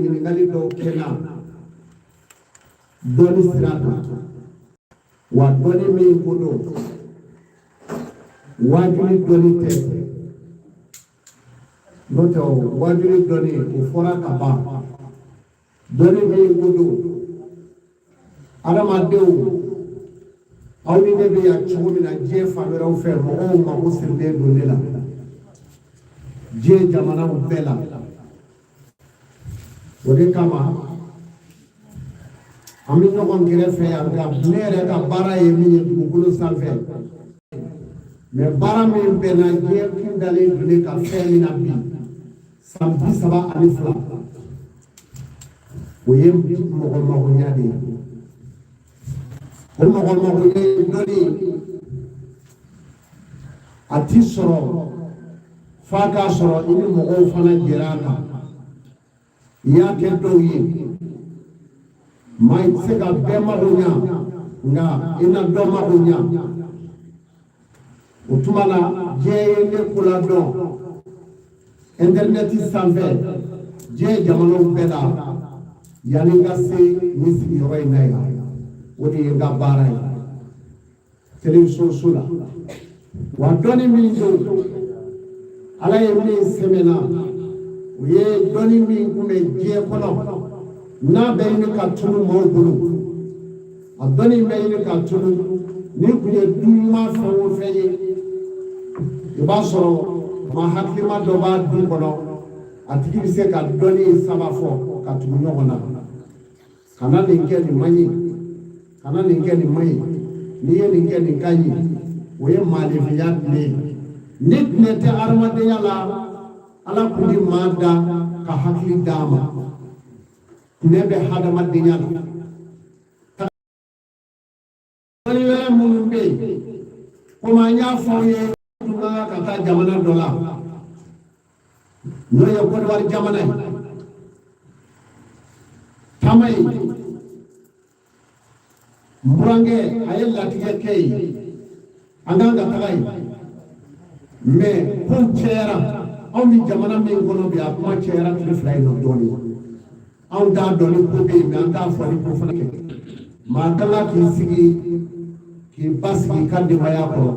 Ɲininkali dɔw kɛ n na dɔnni sira kan, wa dɔnni min ko don, waajuli dɔnni tɛ. N'o tɛ, o waajuli dɔnni, o fɔra ka ban. Dɔnni min ko don, adamadenw, aw ni ne bɛ yan cogo min na, diɲɛ fan wɛrɛw fɛ, mɔgɔw mako sirilen don ne la diɲɛ jamanaw bɛɛ la. O de kama an bɛ ɲɔgɔn kɛrɛfɛ yan. Nka ne yɛrɛ ka baara ye min ye dugukolo sanfɛ, mais baara min bɛnna diɲɛ kun dalen don ne ka fɛn min na bi, san 32, o ye mɔgɔ magoɲa de ye. O mɔgɔ magoɲa ye dɔnni, a ti sɔrɔ f'a k'a sɔrɔ i ni mɔgɔw fana jɛra a kan, i y'a kɛ dɔw ye. Maa i tɛ se ka bɛɛ mago ɲa, nka i na dɔ mago ɲa. O tuma na, diɲɛ ye ne ko ladɔn intɛrinɛti sanfɛ diɲɛ jamanaw bɛɛ la yanni n ka se nin sigiyɔrɔ in na yan. O de ye n ka baara ye télévision so la. Wa dɔnni min don, Ala ye min sɛmɛ n na, o ye dɔnni min tun bɛ diɲɛ kɔnɔ, n'a bɛ ɲini ka tunu maaw bolo. A dɔnni bɛ ɲini ka tunu. N'i tun ye du ɲuman fɛn o fɛn ye, i b'a sɔrɔ maa hakilima dɔ b'a du kɔnɔ. A tigi bɛ se ka dɔnni saba fɔ ka tugu ɲɔgɔn na: kana nin kɛ, nin man ɲi; kana nin kɛ, nin man ɲi; n'i ye nin kɛ, nin ka ɲi. O ye maanifinya tile ye. Ni tile tɛ adamadenya la, Ala tun ti maa da ka hakili d'a ma. Tile bɛ hadamadenya la. Dɔnni wɛrɛ minnu bɛ yen, komi an y'a fɔ aw ye, tun ka kan ka taa jamana dɔ la, n'o ye Kɔdiwari jamana ye. Taama in, n burankɛ, a ye latigɛ kɛ yen, an kan ka taga yen, mais kow cayara. Anw bɛ jamana min kɔnɔ bi, a kuma cayara tile 2 in na dɔɔnin. Anw t'a dɔn ni ko bɛ yen, mais an t'a fɔ ni ko fana kɛ. Maa ka kan k'i sigi k'i basigi i ka denbaya kɔrɔ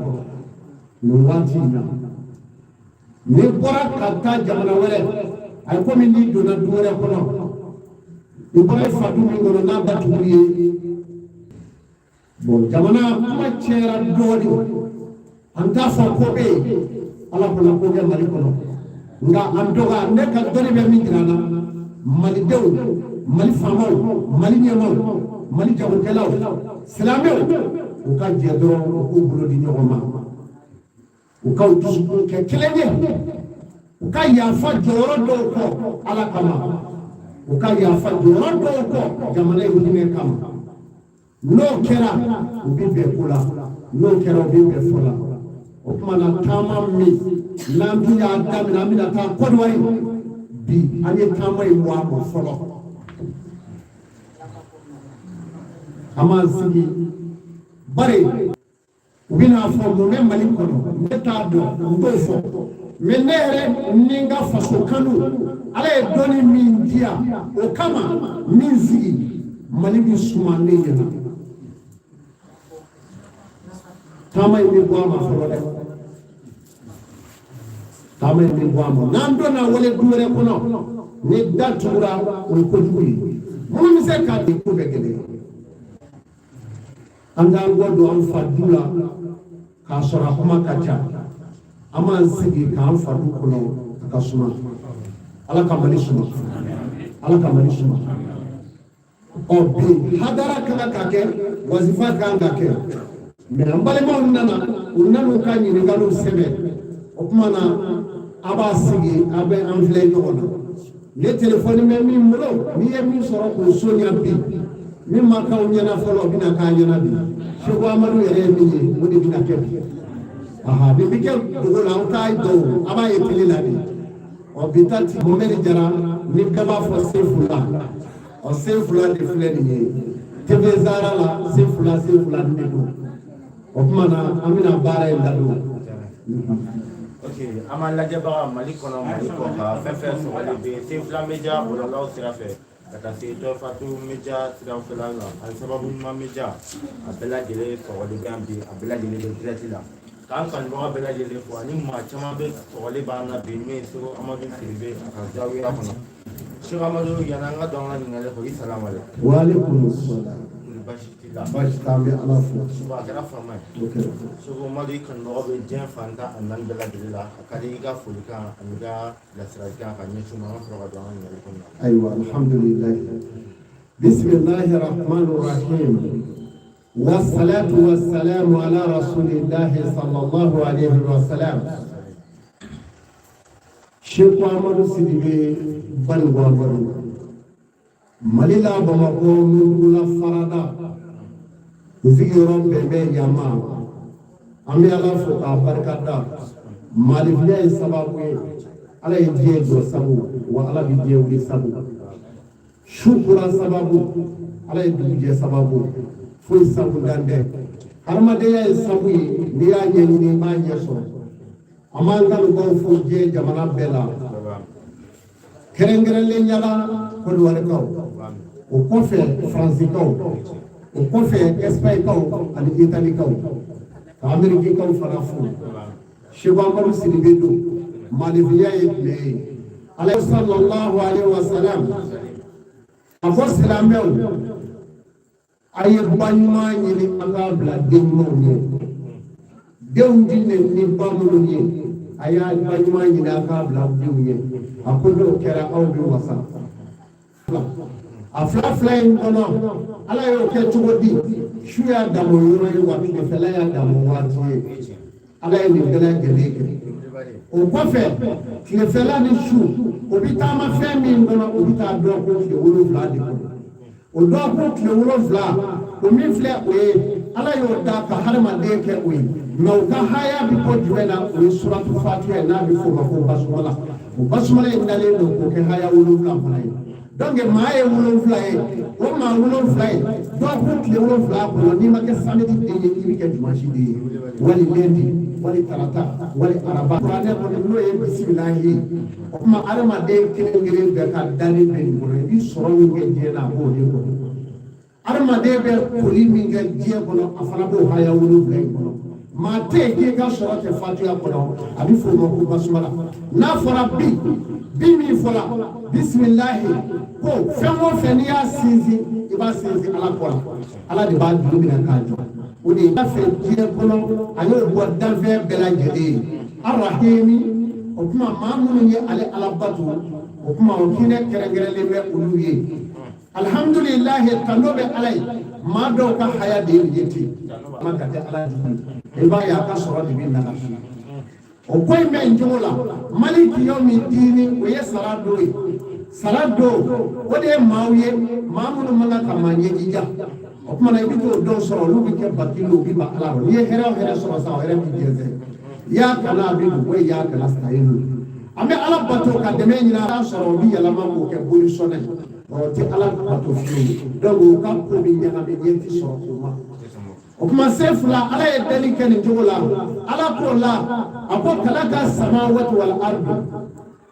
nin waati in na. N'i bɔra ka taa jamana wɛrɛ, a ye komi n'i donna du wɛrɛ kɔnɔ. I bɔra i fa du min kɔnɔ, n'a datuguli ye. Bon, jamana kuma cayara dɔɔnin. An t'a fɔ ko bɛ yen, Ala kɔnɔ ko kɛ Mali kɔnɔ, nka an dɔgɔ, ne ka dɔnni bɛ min jira n na, Malidenw, Mali faamaw, Mali ɲɛmaaw, Mali jagokɛlaw, silamɛw, u ka jɛ dɔrɔn, u k'u bolo di ɲɔgɔn ma, u ka u dusukun kɛ kelen ye, u ka yafa jɔyɔrɔ dɔw kɔ Ala kama, u ka yafa jɔyɔrɔ dɔw kɔ jamana in hinɛ kama. N'o kɛra, u bɛ bɛn ko la. N'o kɛra, u bɛ bɛn fɔ la. O tuma na, taama min n'an tun y'a daminɛ, an bɛna taa Kɔdiwari bi, an ye taama in bɔ a ma fɔlɔ. An b'an sigi bari u bɛna fɔ mun bɛ Mali kɔnɔ, ne t'a dɔn, n t'o fɔ. Mais ne yɛrɛ ni n ka faso kanu, Ala ye dɔnni min di yan, o kama min sigi Mali bɛ suma ne ɲɛna. Taama in bɛ bɔ a ma fɔlɔ dɛ, taama in bɛ bɔ a ma. N'an donna wale du wɛrɛ kɔnɔ, ni da tugura, o ye kojugu ye. Minnu bɛ se k'a di, ko bɛ gɛlɛya. An k'an kɔ don an fa du la k'a sɔrɔ a kuma ka ca. An b'an sigi k'an fa du kɔnɔ, a ka suma. Ala ka Mali suma, Ala ka Mali suma. Ɔ bi, hadara ka kan ka kɛ, wazifa ka kan ka kɛ, mais an balimaw nana, u nan'u ka ɲininkaliw sɛbɛn. O tuma na, a b'a sigi, a bɛ an filɛ ɲɔgɔn na. Ne telefɔni bɛ min bolo, n'i ye min sɔrɔ k'o so ɲɛ bi, min ma k'aw ɲɛna fɔlɔ, o bɛna k'a ɲɛna bi. Seko Amadu yɛrɛ ye min ye, o de bɛna kɛ bi. Aha, nin bɛ kɛ dogo la, aw t'a dɔn o, a b'a ye tele la de. Ɔ bi ta ti Mohamed Jara, ni bɛɛ b'a fɔ Sefula. Ɔ Sefula de filɛ nin ye TV Zara la, Sefula, Sefula nin de don. O tuma na, an bɛna baara in dadon. Ok, an b'an lajɛbaga Mali kɔnɔ, Mali kɔ kan, fɛn fɛn sɔgɔlen bɛ Senfila Media bɔlɔlɔw sira fɛ ka taa se Dɔfatu Media sirafɛla la ani Sababu Ɲuman Media, a bɛɛ lajɛlen sɔgɔlen bɛ yan bi, a bɛɛ lajɛlen bɛ direct la. K'an kanubaga bɛɛ lajɛlen fo ani maa caman bɛ sɔgɔli b'an na bi min ye Seko Amadu Sidibe a ka zawiya kɔnɔ. Seko Amadu, yanni an ka don an ka ɲininkali kɔ, i salamu aleykum. Waaleykum salam. Kori baasi t'i la? Baasi t'an bɛ Ala fo. Seko, a kɛra faama ye. O kɛra. Seko Amadu, i kanubaga bɛ diɲɛ fan 14 bɛɛ lajɛlen la, a ka di i ka folikan ani i ka bilasiralikan ka ɲɛsin u ma, an ka sɔrɔ ka don an ka ɲininkali kɔnɔna na. Ayiwa, alhamdulilayi, bisimilahi rahmani rahim, wasalatu wasalamu ala rasulillahi sallallahu alayhi wa salam. Seku Amadu Sidibe Banikɔ Amadu, Mali la Bamakɔ Murugula Farada, n sigiyɔrɔ bɛn bɛ yan ma. An bɛ Ala fo k'a barika da. Maalifiya ye sababu ye, Ala ye diɲɛ jɔ sabu wa Ala bɛ diɲɛ wuli sabu. Su kora sababu, Ala ye dugu jɛ sababu, foyi sabu dan tɛ. Hadamadenya ye sabu ye, n'i y'a ɲɛɲini i b'a ɲɛ sɔrɔ. An b'an kanubaw fo diɲɛ jamana bɛɛ la, kɛrɛnkɛrɛnlenya la Kɔdiwarikaw, o kɔfɛ Faransikaw, o kɔfɛ Ɛsipaɲikaw ani Italikaw, ka Amerikikaw fana fo. Seku Amadu Sidibe don, maalifiya ye tile ye. Ala sallallahu alaihi wa sallam a ko silamɛw, a ye ba ɲuman ɲini a k'a bila den ɲumanw ɲɛ. Denw ti nɛni ni ba minnu ye, a y'a ba ɲuman ɲini a k'a bila denw ɲɛ. A ko n'o kɛra, aw bɛ wasa. A fila fila in kɔnɔ, Ala y'o kɛ cogo di? Su y'a dama yɔrɔ ye wa tilefɛla y'a dama waati ye. Ala ye nin bɛɛ lajɛlen kɛ. O kɔfɛ, tilefɛla ni su, o bɛ taama fɛn min kɔnɔ, o bɛ taa dɔgɔkun tile 7 de kɔnɔ. O dɔgɔkun tile 7, o min filɛ, o ye Ala y'o da ka hadamaden kɛ o ye. Mɛ u ka haya bɛ bɔ jumɛn na? O ye suratu fatiha ye, n'a bɛ f'o ma ko basumala. O basumala in dalen don k'o kɛ haya 7 fana ye. Donc maa ye 7 ye, o maa 7 ye, dɔgɔkun tile 7 kɔnɔ, n'i ma kɛ samedi den ye, i bɛ kɛ dimanche den ye, wali lundi, wali tarata, wali araba. Kuranɛ kɔnɔ, n'o ye bisimilahi ye. O tuma adamaden kelen kelen bɛɛ ka danni bɛ nin kɔnɔ. I bɛ sɔrɔ min kɛ diɲɛ na, a b'o de kɔnɔ. Adamaden bɛ koli min kɛ diɲɛ kɔnɔ, a fana b'o haya 7 in kɔnɔ. Maa tɛ yen k'i ka sɔrɔ tɛ fatiya kɔnɔ, a bɛ f'o ma ko basumala. N'a fɔra bi bi min fɔra bisimilahi, ko fɛn o fɛn n'i y'a sinsin, i b'a sinsin Ala kɔ la, Ala de b'a juru minɛ k'a jɔ. O de y'a fɛ diɲɛ kɔnɔ, a y'o bɔ danfɛn bɛɛ lajɛlen ye arahimi. O tuma maa minnu ye ale Ala bato, o tuma o hinɛ kɛrɛnkɛrɛnlen bɛ olu ye. Alihamudulilayi, tando bɛ Ala ye. Maa dɔw ka haya de ye nin ye ten, ma ka kɛ Ala jugu ye, i b'a ye a ka sɔrɔ de bɛ nagasi. O ko in bɛ nin cogo la. Maliki yawmi diini, o ye sara don ye. Sara don, o de ye maaw ye, maa minnu man kan ka maa ɲɛjija. O tuma na i bɛ t'o dɔw sɔrɔ, olu bɛ kɛ bakili, u bɛ ban Ala rɔ. N'i ye hɛrɛ o hɛrɛ sɔrɔ sa, o hɛrɛ b'i jɛnsɛn. I y'a kana, a bɛ don o ye y'a kana sa ye. An bɛ Ala bato ka dɛmɛ ɲini, a sɔrɔ o bɛ yɛlɛma k'o kɛ boli sɔnɛ ye. O tɛ Ala bato fiyewu. Donc o ka ko bɛ ɲagami, ɲɛ tɛ sɔrɔ o ma. O tuma sen fila, Ala ye dali kɛ nin cogo la. Ala k'o la, a ko kalaka samawati wal ardu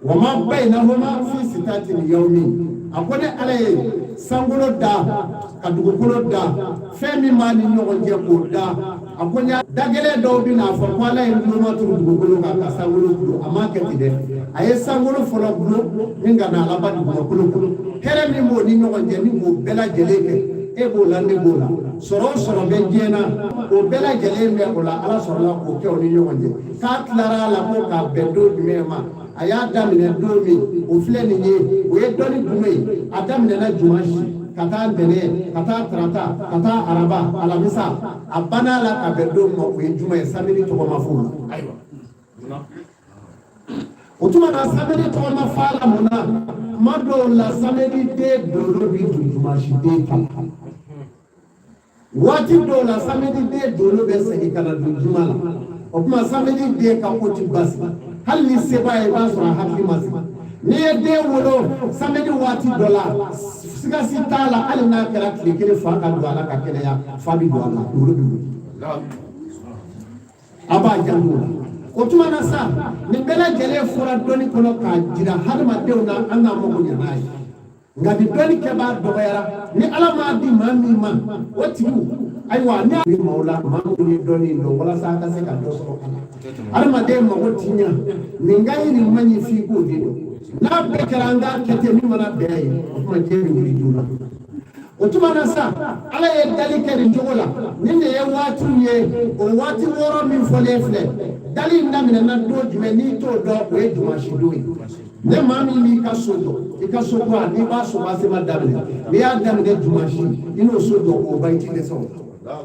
wa ma bainahuma fi sitati yawmi. A ko ne Ala ye sankolo da ka dugukolo da, fɛn min b'a ni ɲɔgɔn cɛ k'o da. A ko n y'a da gɛlɛn dɔw bɛ n'a fɔ ko Ala ye nɔnɔ turu dugukolo kan ka sankolo gulon. A m'a kɛ ten dɛ, a ye sankolo fɔlɔ gulon ni ka na laban dugumakolo kɔnɔ. Hɛrɛ min b'o ni ɲɔgɔn cɛ, ni k'o bɛɛ lajɛlen kɛ, e b'o la, ne b'o la, sɔrɔ o sɔrɔ bɛ diɲɛ na, o bɛɛ lajɛlen bɛ o la. Ala sɔrɔla k'o kɛ o ni ɲɔgɔn cɛ. K'a tilara a la ko k'a bɛn don jumɛn ma? A y'a daminɛ don min, o filɛ nin ye, o ye dɔnni gundo ye. A daminɛna dimanche ka taa ntɛnɛn, ka taa tarata, ka taa araba, alamisa. A banna a la ka bɛn don ma, o ye juma ye. Samedi tɔgɔ ma fɔ o la. O tuma na samedi tɔgɔ ma fɔ a la mun na? Tuma dɔw la, samedi den dolo bi don dimanche den ta. Waati dɔw la, samedi den dolo bɛ segin ka na don juma la. O tuma samedi den ka ko ti basigi. Hali ni se b'a ye, i b'a sɔrɔ a hakili ma sigi. N'i ye den wolo samedi waati dɔ la, sigasi t'a la, hali n'a kɛra tile kelen, fa ka don a la ka kɛnɛya, fa bɛ don a la, kunkolo bɛ wuli, a b'a janto o la. O tuma na sa, nin bɛɛ lajɛlen fɔra dɔnni kɔnɔ k'a jira hadamadenw na an k'an mago ɲɛ n'a ye. Nka ni dɔnni kɛbaa dɔgɔyara, ni Ala m'a di maa min ma, o tigiw, ayiwa, ne bɛ maaw la, maa minnu ye dɔnni in dɔn, walasa a ka se ka dɔ sɔrɔ a la. Hadamaden mago ti ɲa, nin ka ɲi, nin man ɲi, f'i k'o de dɔn. N'a bɛɛ kɛra an k'a kɛ ten, min mana bɛn a ye, o tuma diɲɛ bɛ wuli joona. O tuma na sa, Ala ye dali kɛ nin cogo la. Nin de ye waatiw ye, o waati 6 min fɔlen filɛ. Dali in daminɛna don jumɛn? N'i t'o dɔn, o ye dimanche don ye. Ne maa min b'i ka so jɔ, i ka so kura, n'i b'a soubassement daminɛ, n'i y'a daminɛ dimanche, i n'o so jɔ k'o ban, i ti dɛsɛ o la.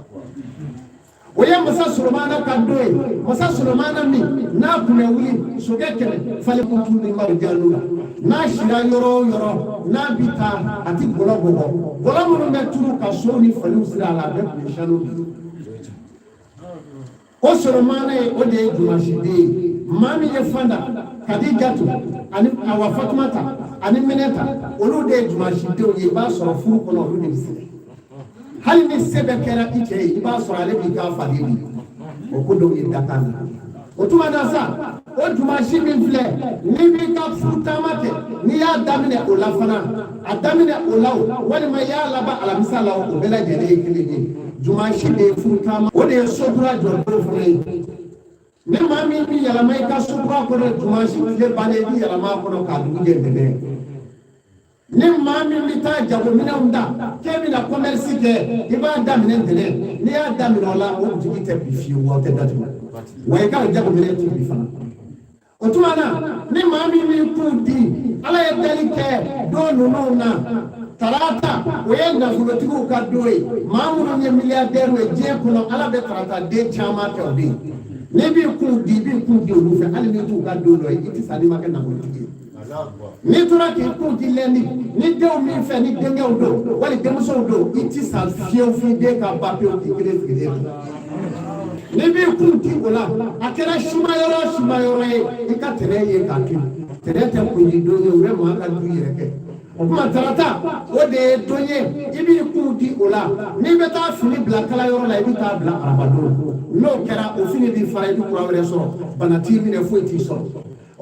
O ye masa Solomana ka don ye. Masa Solomana min n'a kun bɛ wuli sokɛ 100 fali kutu ni marujanu la, n'a sira yɔrɔ o yɔrɔ, n'a bi taa, a ti gɔlɔ bɔgɔ. Gɔlɔ minnu bɛ turu ka sow ni faliw siri a la, a bɛɛ tun ye sanu de ye. O Solomana ye, o de ye dimanche den ye. Maa min ye Fanda, Kadijatu ani awa Fatumata ani Minɛta, olu de ye dimanche denw ye. I b'a sɔrɔ furu kɔnɔ, olu de bɛ sigi. Hali ni se bɛɛ kɛra i cɛ ye, i b'a sɔrɔ ale b'i k'a faden de ye. O ko dɔw ye dakan na. O tuma na sa, o dimanche min filɛ, n'i b'i ka furu taama kɛ, n'i y'a daminɛ o la fana, a daminɛ o la o, walima i y'a laban alamisa la o, o bɛɛ lajɛlen ye kelen ye. Dimanche de ye furu taama, o de ye so kura jɔ don fana ye. Ni maa min bɛ yɛlɛma i ka so kura kɔnɔ, dimanche tile bannen, i bɛ yɛlɛma a kɔnɔ k'a dugu jɛ ntɛnɛn. Ni maa min bɛ taa jagominɛnw ta k'e bɛna commerce kɛ, i b'a daminɛ ntɛnɛn. N'i y'a daminɛ o la, o butigi tɛ bi fiyewu, wa o tɛ datugu, wa i ka jagominɛn tɛ bi fana. O tuma na, ni maa min b'i kun di, Ala ye dali kɛ don ninnu na. Tarata, o ye nafolotigiw ka don ye. Maa minnu ye milliardaire ye diɲɛ kɔnɔ, Ala bɛ tarata den caman kɛ o de ye. N'i b'i kun di, i b'i kun di olu fɛ, hali n'i t'u ka don dɔ ye, i tɛ sa n'i ma kɛ nafolotigi ye. N'i tora k'i kun di lundi, ni denw min fɛ, ni denkɛw don wali denmusow don, i ti sa fiyewu f'i den ka ban pewu k'i kelen sigilen to. N'i b'i kun di o la, a kɛra suma yɔrɔ o suma yɔrɔ ye, i ka tɛnɛ ye k'a to yen. Tɛnɛ tɛ kunji don ye, u bɛ maa ka du yɛrɛ kɛ. O tuma tarata, o de ye don ye i b'i kun di o la. N'i bɛ taa fini bila kalayɔrɔ la, i bɛ taa bila arabadon. N'o kɛra, o fini b'i fara, i bɛ kura wɛrɛ sɔrɔ, bana t'i minɛ, foyi t'i sɔrɔ.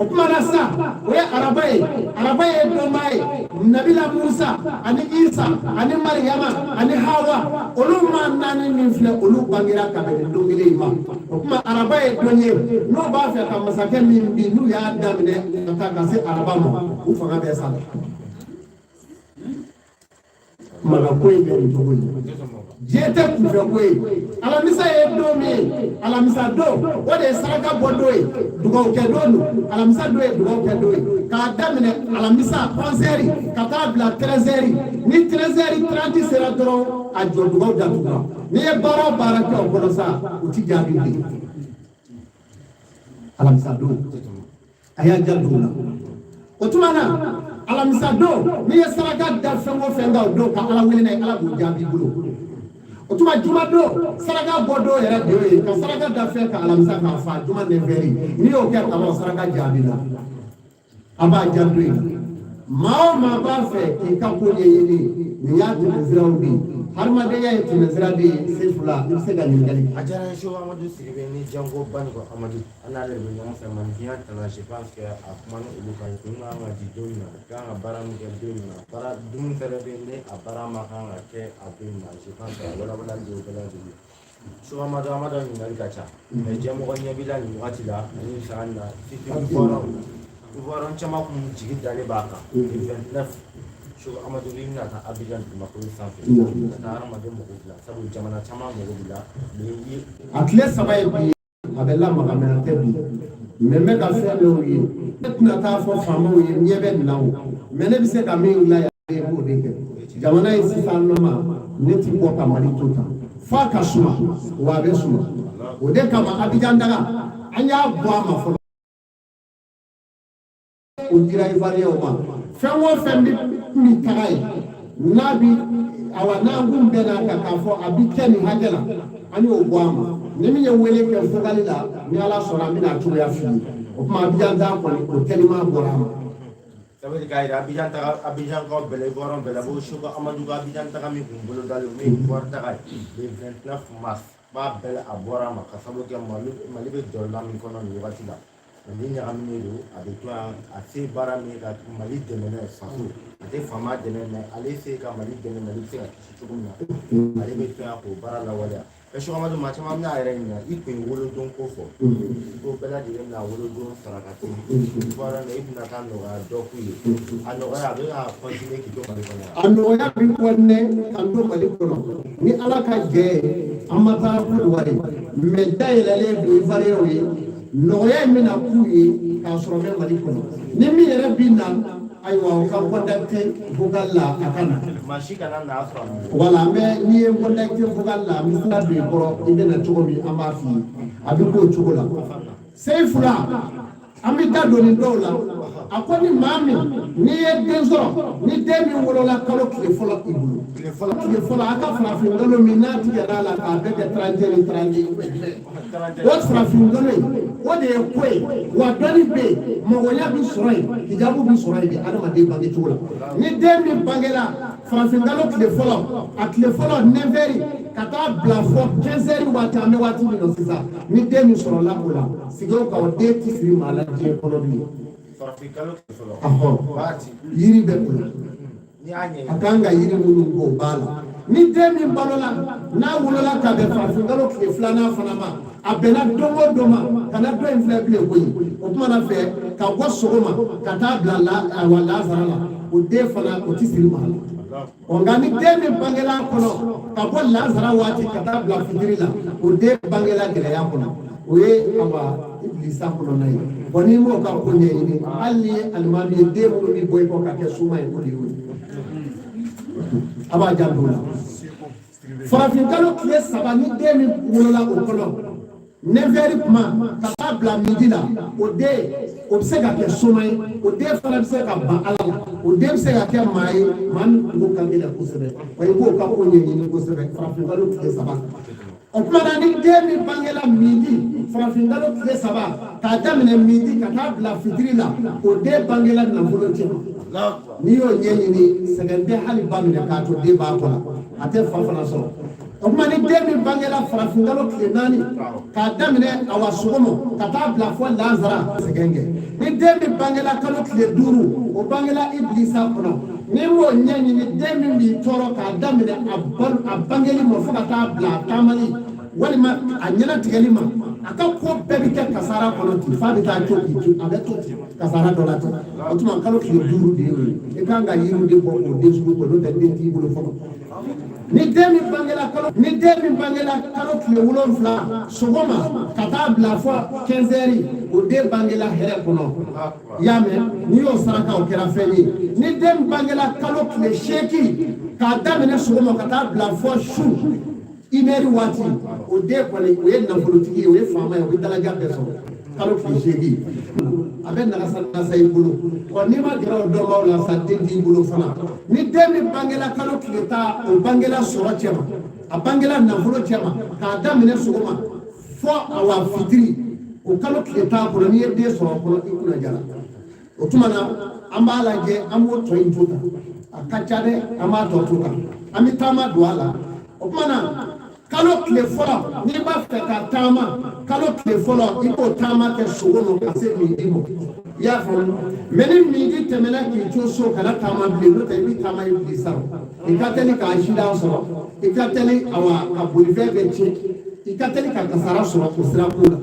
O tuma na sa, o ye araba ye. Araba ye donba ye. Nabila Musa ani Isa ani Mariyama ani Hawa, olu maa naani min filɛ, olu bangera ka bɛn nin don kelen in ma. O tuma araba ye don ye, n'u b'a fɛ ka masakɛ min bin, n'u y'a daminɛ ka taa ka se araba ma, u fanga bɛɛ sa la. Maga ko in bɛ nin cogo in. Diɲɛ tɛ kunfɛ ko ye. Alamisa ye don min ye, alamisa don, o de ye saraka bɔ don ye, dugawu kɛ don don. Alamisa don ye dugawu kɛ don ye, k'a daminɛ alamisa 11h ka taa bila 13h. Ni 13h30 sera dɔrɔn, a jɔ, dugawu datugura. N'i ye baara o baara kɛ o kɔnɔ sa, o ti jaabi bilen. Alamisa don, a y'a ja don o la. O tuma na, alamisa don, n'i ye saraka da fɛn o fɛn kan o don ka Ala wele n'a ye, Ala b'o jaabi i bolo. O tuma juma don, saraka bɔ don yɛrɛ de y'o ye, ka saraka da fɛn kan alamisa k'a fa juma 9h. N'i y'o kɛ kaban, saraka jaabi la. A b'a janto yen. Maa o maa b'a fɛ k'i ka ko ɲɛɲini, nin y'a tɛmɛsiraw de ye. Hadamadenya ye tɛmɛsira de ye. Se fila, i bɛ se ka ɲininkali kɛ. A diyara n ye. Seko Amadu Sidibe ni Janko Baniko Amadu, an n'ale de bɛ ɲɔgɔn fɛ maninfinya tana. Je pense que a kuma ni olu kan, kun kan ka di don min na, kan ka baara min kɛ don min na, baara dumuni fɛnɛ bɛ yen ni a baara ma kan ka kɛ a don min na. Je pense que a walawalali de y'o bɛɛ lajɛlen. Seko Amadu, Amadu, ɲininkali ka ca, mais jɛmɔgɔ ɲɛ b'i la nin wagati la ani san na, surtout Ivoirien caman kun jigi dalen b'a kan. Le 29, Seko Amadu, i bɛna taa Abidjan dugumakolo sanfɛ ka taa hadamaden mago dilan, sabu jamana caman mago b'i la ni i A tile 3 ye bi ye, a bɛ lamaga, mais a tɛ bi. Mais n bɛ ka fɛn dɔw ye, ne tɛna taa fɔ faamaw ye, ɲɛ bɛ nin na o. Mais ne bɛ se ka min dilan yan, ne b'o de kɛ. Jamana ye sisan nɔ ma, ne ti bɔ ka Mali to tan f'a ka suma, wa a bɛ suma. O de kama Abidjan daga, an y'a bɔ a ma fɔlɔ, o dira Ivoiriyɛnw ma. Fɛn o fɛn bɛ kun taga ye, n'a bi awa, n'an kun bɛn'a kan k'a fɔ a bi kɛ nin hakɛ la, an y'o bɔ a ma. Ni min ye wele kɛ vocal la, ni Ala sɔnna, an bɛna a cogoya f'i ye. O tuma Abidjan ta kɔni, o teliman bɔra a ma. Ça veut dire k'a yira Abidjan taga, Abidjan kaw bɛɛ la, Ivoirien bɛɛ la ko Seko Amadu ka Abidjan taga min kun bolo dalen, min ye Ivoire taga ye le 29 mars. B'a bɛɛ a bɔra a ma ka sababu kɛ Mali bɛ jɔlɔla min kɔnɔ nin wagati la, Mali ɲagaminen don. A bɛ to yan, a se baara min ye ka Mali dɛmɛ n'a ye, faso a tɛ faama dɛmɛ, mɛ ale se ka Mali dɛmɛ, Mali bɛ se ka kisi cogo min na, ale bɛ to yan k'o baara lawaleya. Ɛ Sɛki Amadu, maa caman bɛna a yɛrɛ ɲininka, i kun ye wolodon ko fɔ ko bɛɛ lajɛlen bɛna wolodon sarakati bɔra i bɛna taa nɔgɔya dɔ k'u ye. A nɔgɔya a bɛ ka continuer k'i to Mali kɔnɔ yan? A nɔgɔya bɛ continuer ka to Mali kɔnɔ ni Ala ka jɛ ye. An ma taa Kodowari, mɛ dayɛlɛlen don Ivoiriyɛnw ye. Nɔgɔya in bɛna k'u ye k'a sɔrɔ bɛ Mali kɔnɔ. Ni min yɛrɛ bɛ na, ayiwa, o ka contacter vocal la, a ka na. Maa si kana n'a sɔrɔ a bolo. Voilà, mais n'i ye contacter vocal la, an bɛ sira don i kɔrɔ, i bɛ na cogo min, an b'a f'i ye, a bɛ k'o cogo la. Seyifula, an bɛ da don nin dɔw la. A ko ni maa min n'i ye den sɔrɔ, ni den min wolola kalo tile fɔlɔ i bolo, tile fɔlɔ, tile fɔlɔ, a ka farafin kalo min n'a tigɛra a la k'a bɛɛ kɛ 31 ni 31, o farafin kalo in, o de ye ko ye wa. Dɔnni bɛ yen, mɔgɔya bɛ sɔrɔ yen, hijabu bɛ sɔrɔ yen de adamaden bange cogo la. Ni den min bangela farafin kalo tile fɔlɔ, a tile fɔlɔ 9 heures ka taa bila fɔ 15 heures waati, an bɛ waati min na sisan, ni den min sɔrɔla o la, sigi o kan, o den tɛ siri maa la diɲɛ kɔnɔ bilen. Farafin kalo tile fɔlɔ. Ɔhɔ. Waati. Yiri bɛ o la. N'i y'a ɲɛ. A kan ka yiri minnu k'o b'a la. Ni den min balola, n'a wolola ka bɛn farafin kalo tile filanan fana ma, a bɛnna don o don ma, kana dɔ in filɛ bilen koyi. O tuma na fɛ ka bɔ sɔgɔma ka taa bila la, ayiwa, lazara la, o den fana, o tɛ siri maa la. Ɔ, nka ni den min bangela a kɔnɔ ka bɔ lazara waati ka taa bila fitiri la, o den bangela gɛlɛya kɔnɔ, o ye awa ibilisa kɔnɔna ye. Bɔn, n'i m'o ka ko ɲɛɲini, hali ni ye alimami ye, den minnu bɛ bɔ i kɔ ka kɛ suma ye, o de y'o ye. A b'a janto o la. Farafin kalo tile 3, ni den min wolola o kɔnɔ 9 heures kuma ka taa bila midi la, o den, o bɛ se ka kɛ soma ye, o den fana bɛ se ka ban Ala la, o den bɛ se ka kɛ maa ye, maa min kungo ka gɛlɛn kosɛbɛ. Wa i b'o ka ko ɲɛɲini kosɛbɛ, farafin kalo tile 3. O tuma na, ni den min bangela midi, farafin kalo tile 3, k'a daminɛ midi ka taa bila fitiri la, o den bangela nafolo cɛ. N'i y'o ɲɛɲini, sɛgɛn tɛ hali ba minɛ k'a to den b'a kɔ la, a tɛ fa fana sɔrɔ. O tuma, ni den min bangela farafin kalo tile 4, k'a daminɛ awa sɔgɔma ka taa bila fɔ lazara, sɛgɛn kɛ. Ni den min bangela kalo tile 5, o bangela ibilisa kɔnɔ. N'i m'o ɲɛɲini, den min b'i tɔɔrɔ k'a daminɛ a bangeli ma fo ka taa bila a taamali walima a ɲɛnatigɛli ma, a ka ko bɛɛ bɛ kɛ kasara kɔnɔ ten, f'a bɛ taa to k'i to, a bɛ to ten kasara dɔ la ten. O tuma, kalo tile 5 de y'o ye. I kan ka yiriw de bɔ k'o den sugu kɔ, n'o tɛ den t'i bolo fɔlɔ. Ni den min bangela kalo tile 7 sɔgɔma ka taa bila fɔ 15 heures, o den bangela hɛrɛ kɔnɔ. I y'a mɛn? N'i y'o saraka, o kɛra fɛn ye. Ni den bangela kalo tile 8, k'a daminɛ sɔgɔma ka taa bila fɔ su 1 heure waati, o den kɔni, o ye nafolotigi ye, o ye faama ye, o bɛ dalaja bɛɛ sɔrɔ. Kalo tile 8, a bɛ nagasa nagasa i bolo. Ɔ, n'i ma gɛrɛ o dɔnbaaw la sa, den t'i bolo fana. Ni den min bangela kalo tile 10, o bangela sɔrɔ cɛ ma, a bangela nafolo cɛ ma, k'a daminɛ sɔgɔma fɔ awa fitiri, o kalo tile 10 kɔnɔ, n'i ye den sɔrɔ o kɔnɔ, i kunna jara. O tuma na, an b'a lajɛ, an b'o tɔ in to tan, a ka ca dɛ, an b'a tɔ to tan, an bɛ taama don a la. O tuma na, kalo tile fɔlɔ, n'i b'a fɛ ka taama kalo tile fɔlɔ, i b'o taama kɛ sogo nɔ ka se midi ma, i y'a faamu? Mɛ ni midi tɛmɛna k'i to so, kana taama bilen, n'o tɛ i bɛ taama i bili sa. I ka teli ka accident sɔrɔ, i ka teli awa ka bolifɛn bɛ tiɲɛ, i ka teli ka kasara sɔrɔ o sira ko la.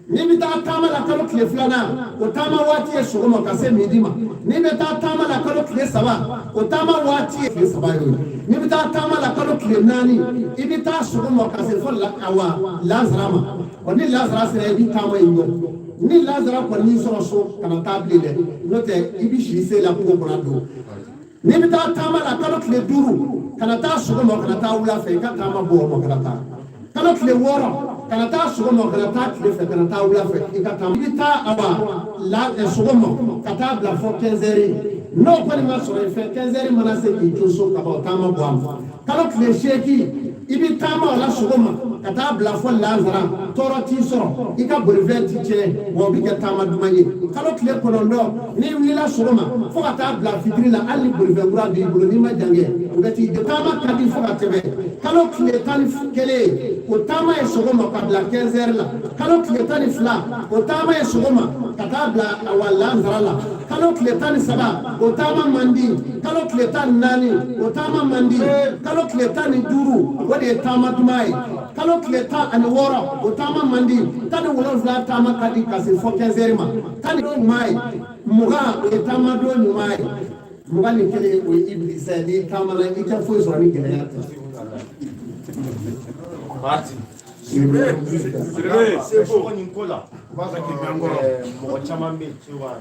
N'i bɛ taa taama la kalo tile filanan, o taama waati ye sɔgɔma ka se midi ma. N'i bɛ taa taama la kalo tile 3, o taama waati ye tile 3 ye. N'i bɛ taa taama la kalo tile 4, i bɛ taa sɔgɔma ka se fɔ awa lazara ma. Ɔ, ni lazara sera, i bɛ taama in jɔ. Ni lazara kɔni y'i sɔrɔ so, kana taa bilen dɛ, n'o tɛ i bɛ si se la kungo kɔnɔ don. N'i bɛ taa taama la kalo tile 5, kana taa sɔgɔma, kana taa wula fɛ, i ka taama bɔ o ma. Kana taa kalo tile 6, kana taa sɔgɔma, kana taa tile fɛ, kana taa wula fɛ, i ka taama. I bɛ taa awa la sɔgɔma ka taa bila fɔ 15 heures. N'o kɔni ma sɔrɔ i fɛ, 15 heures mana se k'i to so ka ban, o taama bɔ a ma. Kalo tile 8, i bɛ taama o la sɔgɔma ka taa bila fo lansara, tɔɔrɔ t'i sɔrɔ, i ka bolifɛn ti tiɲɛ, wa o bɛ kɛ taama duman ye. Kalo tile 9, n'i wulila sɔgɔma fo ka taa bila fitiri la, hali ni bolifɛn kura b'i bolo, n'i ma jan kɛ, o bɛ t'i taama ka di fo ka tɛmɛ. Kalo tile 11, o taama ye sɔgɔma ka bila 15 heures la. Kalo tile 12, o taama ye sɔgɔma ka taa bila awa lansara la. Kalo tile 13, o taama man di. Kalo tile 14, o taama man di. Kalo tile 15, o de ye taama duman ye. Kalo tile 16, o taama man di. 17 taama ka di ka se fo 15 heures ma. Tan ni ɲuman ye 20, o ye taama don ɲuman ye. 21, o ye ibilisa ye. N'i taamana, i tɛ foyi sɔrɔ ni gɛlɛya tɛ. Parti. Seko nin ko la, mɔgɔ caman bɛ yen, souvent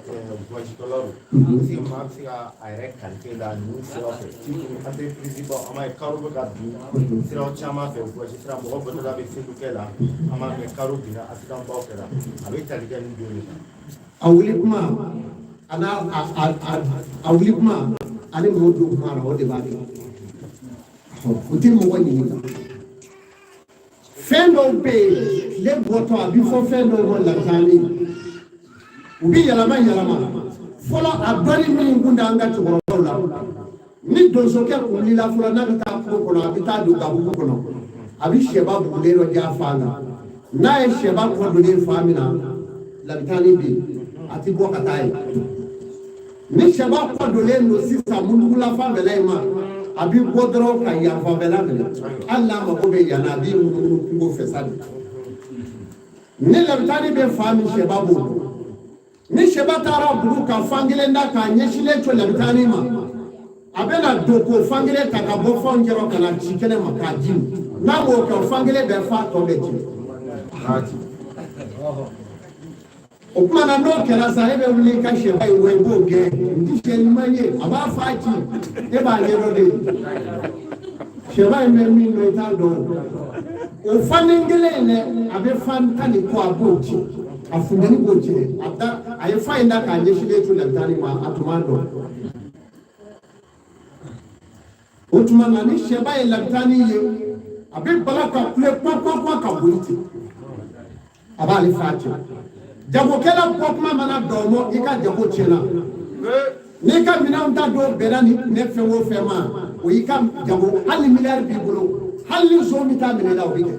voyagekɛlaw don. Est-ce que maa bɛ se ka a yɛrɛ qualité la ninnu sira fɛ, surtout entreprise baw, an b'a ye karo bɛ ka bin siraw caman fɛ, voyage sira, mɔgɔ bɔtɔla bɛ selu kɛ la, an b'a mɛn karo binna, accident baw kɛra, a bɛ tali kɛ nin don de kan. A wuli kuma a n'a a wuli kuma ani mɔgɔw don kuma la, o de b'a kɛ. O tɛ mɔgɔ ɲininka. Fɛn dɔw bɛ yen, tile bɔtɔ a bɛ fɔ fɛn dɔw ma latani, u bɛ yɛlɛma yɛlɛma. Fɔlɔ, a dɔnni min kun t'an ka cɛkɔrɔbaw la, ni donsokɛ kun wulila fɔlɔ n'a bɛ taa kungo kɔnɔ, a bɛ taa don gabugu kɔnɔ, a bɛ sɛba bugulen dɔ ja fan kan. N'a ye sɛba kɔ donnen fan min na, labitani bɛ yen, a ti bɔ ka taa yen. Ni sɛba kɔ donnen don sisan mundugula fanfɛla in ma, a bɛ bɔ dɔrɔn ka yan fanfɛla minɛ. Hali n'a mako bɛ yan na, a b'i munumunu kungo fɛ sa de. Ni labitani bɛ fan min, sɛba b'o dɔn. Ni sɛba taara bugu ka fan kelen da k'a ɲɛsinlen to labitani ma, a bɛna don k'o fan kelen ta ka bɔ fanw cɛrɔ ka na ci kɛnɛ ma k'a ji. N'a m'o kɛ, o fan kelen bɛ fa, tɔ bɛ ci. O tuma na, n'o kɛra sa, e bɛ wuli i ka sɛba in kɔ, i b'o gɛn. N ti sɛ ɲuman ye, a b'a fa ci, e b'a ɲɛdɔn de. Sɛba in bɛ min dɔn, i t'a dɔn. O fanden kelen in dɛ, a bɛ fan tan ni kɔ, a b'o ci, a funteni b'o ci. A da a ye fa in da k'a ɲɛsinlen to labitani ma, a tun b'a dɔn. O tuma na, ni sɛba ye labitani ye, a bɛ bala ka kule kpa kpa kpa ka boli ten, a b'ale fa cɛ. Jagokɛla bɔ kuma mana dɔn, i ka jago tiɲɛna. N'i ka minɛnw ta don bɛnna ni ne fɛn o fɛn ma, o y'i ka jago. Hali ni miliyari b'i bolo, hali ni son bɛ taa minɛ la, o bɛ kɛ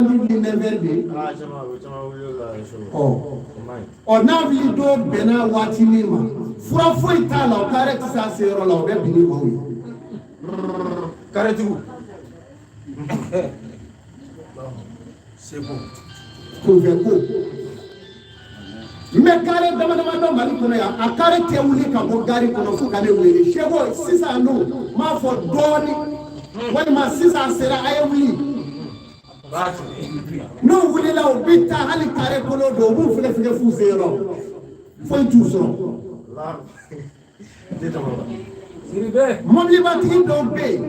ni 9 heures de ye. Ɔ, n'a wuli don bɛnna waati min ma, fura foyi t'a la, o kare tɛ se a seyɔrɔ la, o bɛ bin ni maaw ye. Karetigiw. Kunfɛ ko, n bɛ kare dama dama dɔn Mali kɔnɔ yan. A kare tɛ wuli ka bɔ gari kɔnɔ fo ka ne wele: "Seko, sisan dun?" N b'a fɔ: "Dɔɔni," walima: "Sisan sera, a ye wuli." N'u wulila, u bɛ taa hali kare kolo don, u b'u fɛgɛ fɛgɛ f'u se yɔrɔ, foyi t'u sɔrɔ. Mɔbilibatigi dɔw bɛ yen,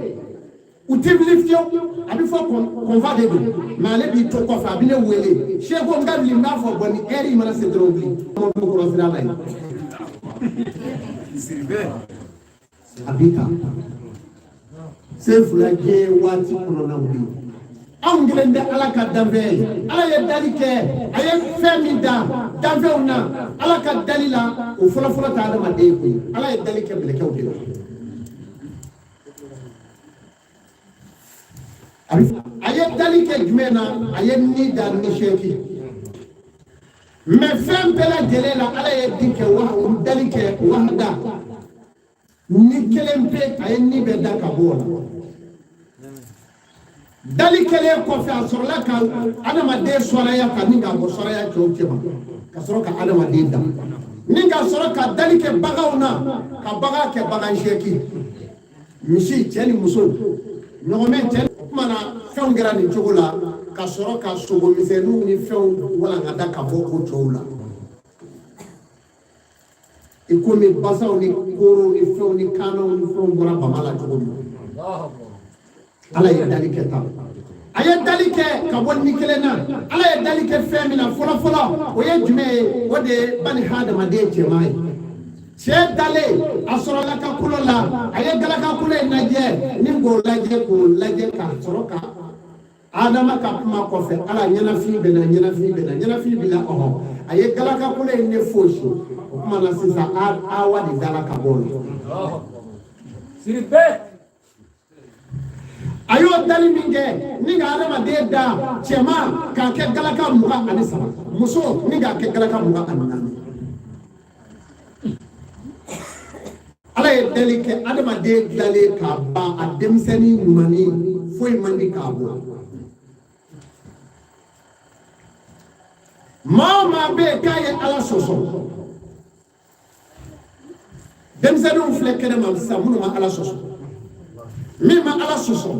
u tɛ wuli fiyewu. A bɛ fɔ convoi de don, mais ale b'i to kɔfɛ, a bɛ ne wele: "Seko, n ka wuli?" N b'a fɔ: "Bɔn, ni ɛri in mana se dɔrɔn, wuli." Mɔbili kɔrɔ sira la yen, a b'i ta sen fila diɲɛ waati kɔnɔna wuli. Anw kelen tɛ Ala ka danfɛn ye. Ala ye dali kɛ, a ye fɛn min da danfɛnw na, Ala ka dali la, o fɔlɔfɔlɔ tɛ adamaden ye koyi. Ala ye dali kɛ mɛlɛkɛw de la. A ye dali kɛ jumɛn na? A ye ni da ni seeki. Mais fɛn bɛɛ lajɛlen la, Ala ye di kɛ wa dali kɛ wahada ni kelen pe, a ye ni bɛɛ da ka bɔ o la. Dali kɛlen kɔfɛ, a sɔrɔla ka adamaden sɔrɔya ka ni k'a bɔ sɔrɔya cɛw cɛma, ka sɔrɔ ka adamaden da ni ka sɔrɔ ka dali kɛ baganw na, ka bagan kɛ bagan seeki, misi cɛ ni muso, ɲɔgɔmɛ cɛ. O tuma na, fɛnw kɛra nin cogo la, ka sɔrɔ ka sogo misɛnninw ni fɛnw walankata ka bɔ o cɛw la, i komi basaw ni koorow ni fɛnw ni kaanaw ni fɛnw bɔra bama la cogo min. Ala ye dali kɛ tan, a ye dali kɛ ka bɔ ni kelen na. Ala ye dali kɛ fɛn min na fɔlɔ fɔlɔ, o ye jumɛn ye? O de ye bani hadamaden cɛman ye. Cɛ dalen a sɔrɔla ka kolo la, a ye galaka kolo in lajɛ ni k'o lajɛ k'o lajɛ ka sɔrɔ ka Adama ka kuma kɔfɛ, ala ɲɛnafin bɛ na, ɲɛnafin bɛ na, ɲɛnafin bɛ na. Ɔhɔ, a ye galaka kolo in ne fosi. O kuma na sisan, Awa de dala ka bɔ o la. A y'o dali min kɛ ni ka adamaden da cɛman k'a kɛ galaka 23, muso ni k'a kɛ galaka 24. Ala ye dali kɛ adamaden dilalen k'a ban, a denmisɛnnin ɲumannin foyi man di k'a bɔ. Maa o maa bɛ yen k'a ye Ala sɔsɔ, denmisɛnninw filɛ kɛnɛ ma sisan minnu ma Ala sɔsɔ, min ma Ala sɔsɔ,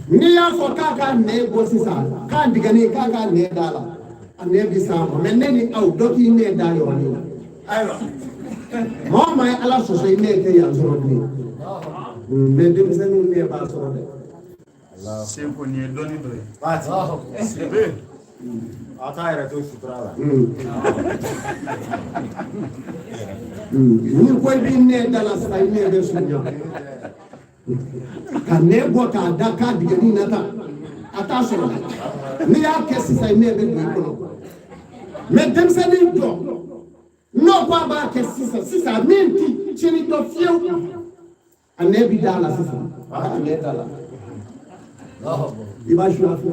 n'i y'a fɔ k'a ka nɛn bɔ sisan, k'a digɛni, k'a ka nɛn d'a la, a nɛn bɛ s'a ma. Mɛ ne ni aw dɔ k'i nɛn da yɔrɔnin na. Ayiwa. Maa o maa ye Ala sɔsɔ, i nɛn tɛ yan sɔrɔ bilen. Mɛ denmisɛnninw nɛn b'a sɔrɔ dɛ. Seko nin ye dɔnni dɔ ye. Waati. A t'a yɛrɛ to sutura la. N'i ko i b'i nɛn da la sisan, i nɛn bɛ surunya. Ka nɛn bɔ k'a da k'a digɛni na tan, a t'a sɔrɔ. N'i y'a kɛ sisan, i nɛn bɛ don i kɔnɔ. Mɛ denmisɛnnin dɔ n'o ko a b'a kɛ sisan sisan, min ti tiɲɛni dɔn fiyewu, a nɛn bi da la sisan, a b'a nɛn da la, i b'a su a fɛ.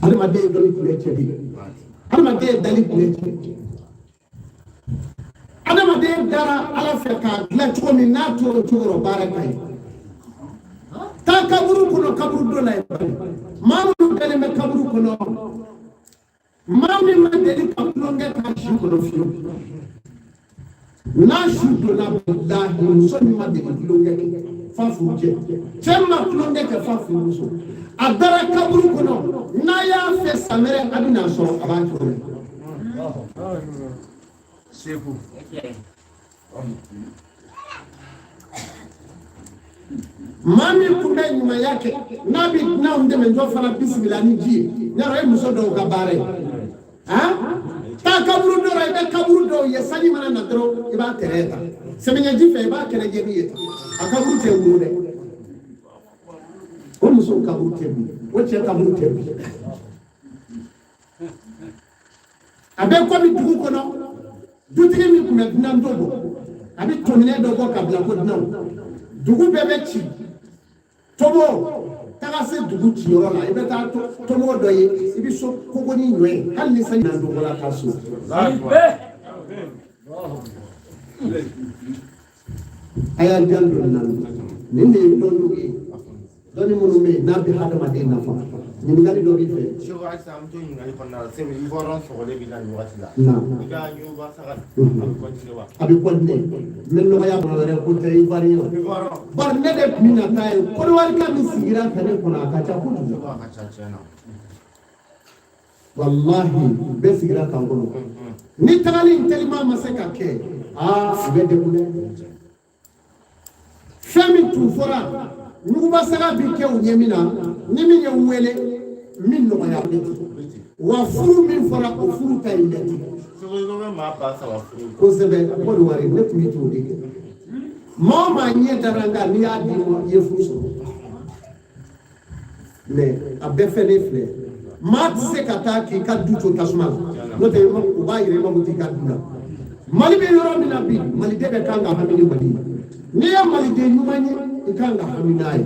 Adamaden ye dɔnni tun ye cɛ de ye, adamaden ye dali tun ye cɛ. Adamaden dara Ala fɛ k'a dilan cogo min, n'a tora o cogo rɔ, baara ka ɲi. Taa kaburu kɔnɔ, kaburu dɔ la yen, maa minnu dalen bɛ kaburu kɔnɔ, maa min ma deli ka tulonkɛ k'a si kɔnɔ fiyewu, n'a su donna, bilahi, muso min ma deli tulonkɛ kɛ f'a furu cɛ, cɛ ma tulonkɛ kɛ f'a furumuso, a dara kaburu kɔnɔ, n'a y'a fɛ san wɛrɛ a bɛna sɔrɔ a b'a cogo la. Seko. Maa min tun bɛ ɲumanya kɛ, n'a bɛ dunanw dɛmɛ, jɔ fana bisimila ni ji ye, yɔrɔ ye muso dɔw ka baara ye. Han, taa kaburu dɔ la, i bɛ kaburu dɔw ye, sanji mana na dɔrɔn i b'a tɛrɛ ta, sɛmɛɲɛji fɛ i b'a kɛnɛjɛ ni ye tan, a kaburu tɛ wolo dɛ. O muso kaburu tɛ bi, o cɛ kaburu tɛ bi. A bɛ komi dugu kɔnɔ dutigi min tun bɛ dunan dɔ bɔ, a bɛ tominɛ dɔ bɔ ka bila ko dunanw, dugu bɛɛ bɛ ci tomo taga se dugu ciyɔrɔ la, i bɛ taa tomo dɔ ye, i bɛ so koko ni ɲɔ ye, hali ni sanji nana dɔ bɔra ka so. A y'a janto nin na, nin de ye dɔnniw ye, dɔnni minnu bɛ yen n'a bɛ hadamaden nafa. Ɲininkali dɔ b'i fɛ. Seko, halisa an bɛ to ɲininkali kɔnɔna la. Seko, Ivoirien sɔgɔlen b'i la nin wagati la. Na. I ka ɲuguba saga a bɛ continuer wa? A bɛ continuer, n bɛ nɔgɔya kɔnɔ wɛrɛ ko tɛ Ivoirien. Ivoirien. Bari ne de tun bɛna taa yen. Kɔdiwarika min sigira ka ne kɔnɔ, a ka ca kojugu. Seko, a ka ca tiɲɛ na. Walahi, bɛɛ sigira k'an kɔnɔ. Ni tagali in teliman ma se ka kɛ, aa, u bɛ degun dɛ. Fɛn min tun fɔra ɲuguba saga bi kɛ u ɲɛ min na, ni min ye n wele, min nɔgɔya bɛ ten. Wa furu min fɔra, o furu ta in bɛ ten. Seko, i ko bɛ maa 3000 furu. Kosɛbɛ, Kɔdiwari ne tun bɛ t'o de kɛ. Maa o maa ɲɛ dara n kan, n'i y'a di ma, i ye furu sɔrɔ. Mɛ a bɛɛ fɛn ne filɛ, maa tɛ se ka taa k'i ka du to tasuma la, n'o tɛ u b'a yira i mako t'i ka du la. Mali bɛ yɔrɔ min na bi, maliden bɛɛ kan ka hami ni Mali ye. N'i ye maliden ɲuman ye, i kan ka hami n'a ye.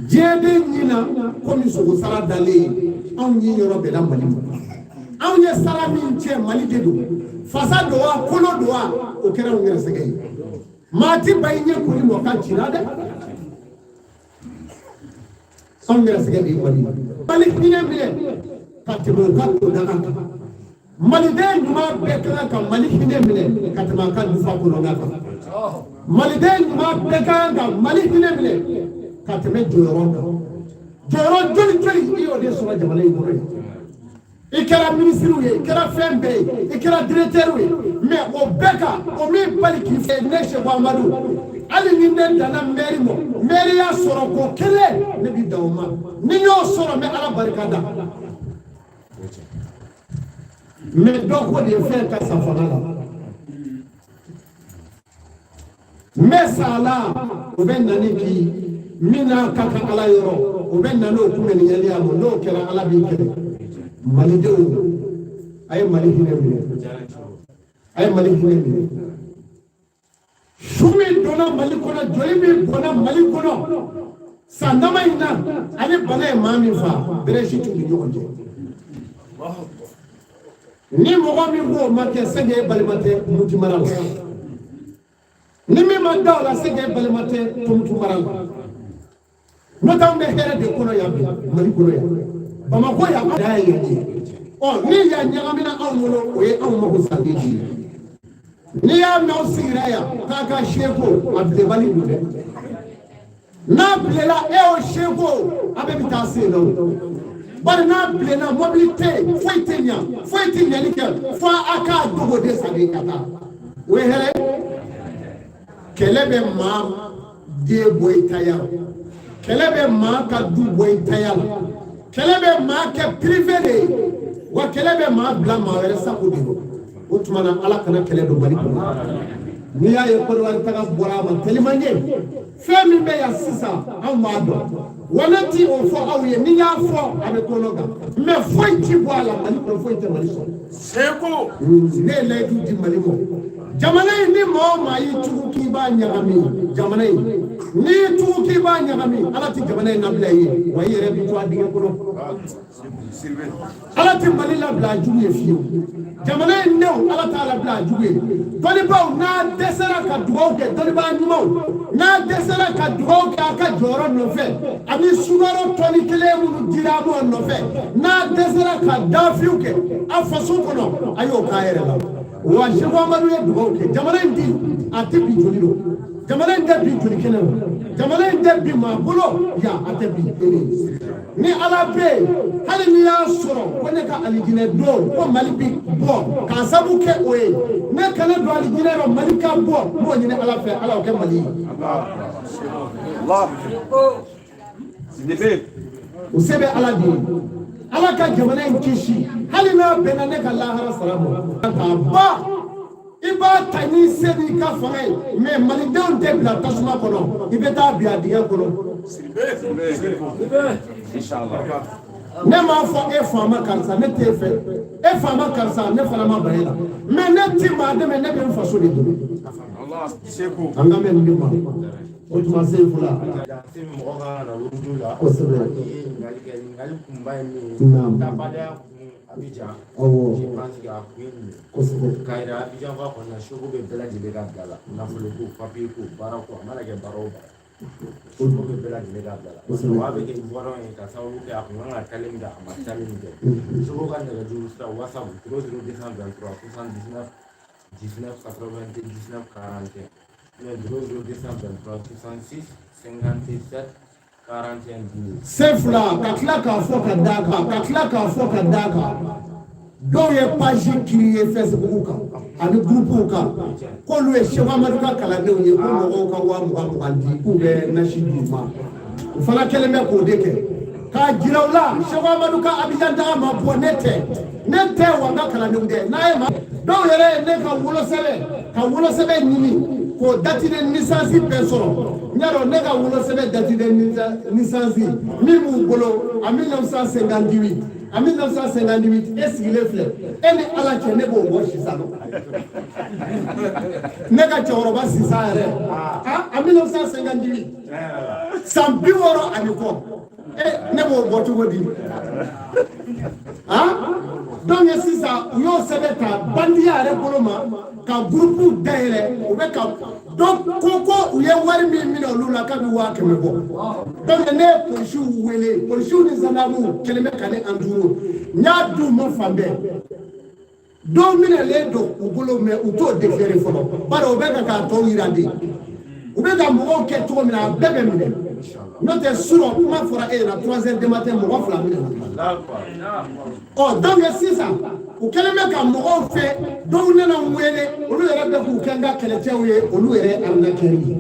Diɲɛ den ɲin na komi sogo sara dalen ye, anw ɲin yɔrɔ bɛnna Mali ma. Anw ye sara min cɛ, Mali de don, fasa don wa, kolo don wa, o kɛra anw gɛrɛsɛgɛ ye. Maa ti ba i ɲɛ koli mɔgɔ ka ci la dɛ. Anw gɛrɛsɛgɛ de ye Mali. Mali hinɛ minɛ ka tɛmɛ u ka todaga kan. Maliden ɲuman bɛɛ ka kan ka Mali hinɛ minɛ ka tɛmɛ a ka dufa kɔnɔna kan. Maliden ɲuman bɛɛ ka kan ka Mali hinɛ minɛ ka tɛmɛ jɔyɔrɔ kan. Jɔyɔrɔ joli joli i y'o de sɔrɔ jamana in kɔnɔ yan. I kɛra minisiriw ye, i kɛra fɛn bɛɛ ye, i kɛra directeur ye, mais o bɛɛ kan o min bali k'i fɛ ne Seku Amadu, hali ni ne danna mairie ma, mairie y'a sɔrɔ ko kelen, ne bi dan o ma. Ni n y'o sɔrɔ, n bɛ Ala barika da. Mais dɔ ko de ye fɛn ta sa fanga la. N bɛ sa la, o bɛ na ni k'i min n'a ka kan Ala yɔrɔ, o bɛ na n'o kunbɛnni ma, n'o kɛra Ala b'i kɛlɛ. Malidenw, a ye Mali hinɛ minɛ, a ye Mali hinɛ minɛ. Su min donna Mali kɔnɔ, joli min bɔnna Mali kɔnɔ san dama in na, ani bana ye maa min faa, bere si t'u ni ɲɔgɔn cɛ. Ni mɔgɔ min ko o ma kɛ, c'est que e balima tɛ Muti mara la. Ni min ma da o la, c'est que e balima tɛ Tumutu mara la. N'o tɛ, anw bɛ hɛrɛ de kɔnɔ yan bi, Mali kɔnɔ yan, Bamakɔ yan, da ye yan ye. Ɔ, ni yan ɲagamina anw bolo, o ye anw mako salen de ye. N'i y'a mɛn aw sigira yan k'a ka seko, a bilenbali don dɛ. N'a bilenna, e y'o seko, a bɛɛ bɛ taa se yen nɔ. Bari n'a bilenna, mobili tɛ yen, foyi tɛ ɲa, foyi tɛ ɲali kɛ, fo a k'a dogo de sani ka taa. O ye hɛrɛ ye. Kɛlɛ bɛ maa den bɔ i taya la, kɛlɛ bɛ maa ka du bɔ i taya la, kɛlɛ bɛ maa kɛ privé de ye, wa kɛlɛ bɛ maa bila maa wɛrɛ sago de la. O tuma na, Ala kana kɛlɛ don Mali kɔnɔ. N'i y'a ye Kɔdiwari taga bɔra a ma teliman ye, fɛn min bɛ yan sisan, anw b'a dɔn. Wa ne ti o fɔ aw ye, ni n y'a fɔ a bɛ kɔnɔ gan, mais foyi ti bɔ a la Mali kɔnɔ, foyi tɛ Mali sɔrɔ. Seko. Ne ye layidu di Mali ma, jamana in, ni maa o maa y'i tugu k'i b'a ɲagami, jamana in, n'i y'i tugu k'i b'a ɲagami, Ala ti jamana in labila i ye, wa i yɛrɛ b'i to a dingɛ kɔnɔ. Ala ti Mali labila a jugu ye fiyewu. Jamana in denw, Ala t'a labila a jugu ye. Dɔnnibaaw, n'a dɛsɛra ka dugawu kɛ, dɔnnibaa ɲumanw, n'a dɛsɛra ka dugawu kɛ a ka jɔyɔrɔ nɔfɛ, ani sukaro tɔni kelen minnu dira a m'o nɔfɛ, n'a dɛsɛra ka dafiw kɛ a faso kɔnɔ, a y'o k'a yɛrɛ la. Wa Seku Amadu ye dugawu kɛ jamana in di, a tɛ bi joli don, jamana in tɛ bi joli kɛnɛ la, jamana in tɛ bi maa bolo yan, a tɛ bi kelen. Ni Ala bɛ yen, hali n'i y'a sɔrɔ ko ne ka alijinɛ don, ko Mali bi bɔ k'a sabu kɛ o ye, ne kana don alijinɛ rɔ, Mali ka bɔ, n b'o ɲini Ala fɛ, Ala o kɛ Mali ye. Sidibe. O se bɛ Ala de ye. Ala ka jamana in kisi, hali n'a bɛnna ne ka lahara sara ma. K'a ban, i b'a ta n'i se n'i ka fanga ye, mais malidenw tɛ bila tasuma kɔnɔ, i bɛ taa bin a dingɛ kɔnɔ. Inshallah. Ne m'a fɔ e faama karisa, ne t'e fɛ, e faama karisa, ne fana ma ban e la, mais ne ti maa dɛmɛ, ne bɛ n faso de dɛmɛ. Allah. Seko. An ka mɛn nin de ma. O tuma se fila. Se mɔgɔ kan ka na wurudu la. Kosɛbɛ. N'i ye ɲininkali kɛ, ɲininkali kunba ye min ye, Naam. tabaliya kun Abidjan. Awɔ. Je pense que a kun ye nin ye. Kosɛbɛ. K'a yira Abidjan ba kɔnɔna seko bɛ bɛɛ lajɛlen ka bila la, nafolo ko, papiye ko, baara ko, a mana kɛ baara o baara, seko bɛ bɛɛ lajɛlen ka bila la. Kosɛbɛ. Wa a bɛ kɛ Ivoirien ye ka sababu kɛ a kun kan ka taali min kɛ, a ma taali min kɛ. Seko ka nɛgɛjuru sira, WhatsApp 00 223 79 19 99 41, 00 223 66 57 41 12. Se fila ka tila k'a fɔ ka d'a kan, ka tila k'a fɔ ka d'a kan, dɔw ye page créer Facebook kan ani groupe kan, k'olu ye Seku Amadu ka kalandenw ye, ko mɔgɔw ka 20,000 20 di, k'u bɛ nasi d'u ma. U fana kɛlen bɛ k'o de kɛ k'a jira u la. Seku Amadu ka Abidjan taga ma bɔ, ne tɛ, ne tɛ, wa n ka kalandenw tɛ. N'a ye ma dɔw yɛrɛ ye ne ka wolosɛbɛn, ka wolosɛbɛn ɲini k'o date de naissance bɛɛ sɔrɔ. N y'a dɔn ne ka wolosɛbɛn date de naissance min b'u bolo en 1958, en 1958, e sigilen filɛ, e ni Ala cɛ, ne b'o bɔ sisan. Ne ka cɛkɔrɔba sisan yɛrɛ, ah, en 1958, san 60 ani kɔ, e ne b'o bɔ cogo di? Ah, donc sisan u y'o sɛbɛn ta bandiya yɛrɛ bolo ma ka groupe dayɛlɛ, u bɛ ka donc ko u ye wari min minɛ olu la k'a bɛ 100 000 bɔ. Donc ne ye polisiw wele, polisiw ni gendarmew kɛlen bɛ ka ne entouré, n y'a d'u ma fan bɛɛ. Dɔw minɛlen don u bolo, mais u t'o déclaré fɔlɔ, bari o bɛ ka k'a tɔw yira de. U bɛ ka mɔgɔw kɛ cogo min na, a bɛɛ bɛ minɛ. N'o tɛ surɔ kuma fɔra e ɲɛna 3 heures du matin mɔgɔ fila minɛna. Ɔ donc sisan u kɛlen bɛ ka mɔgɔw fɛ, dɔw nana n wele, olu yɛrɛ bɛ k'u kɛ n ka kɛlɛcɛw ye, olu yɛrɛ ye arnaqueur ye.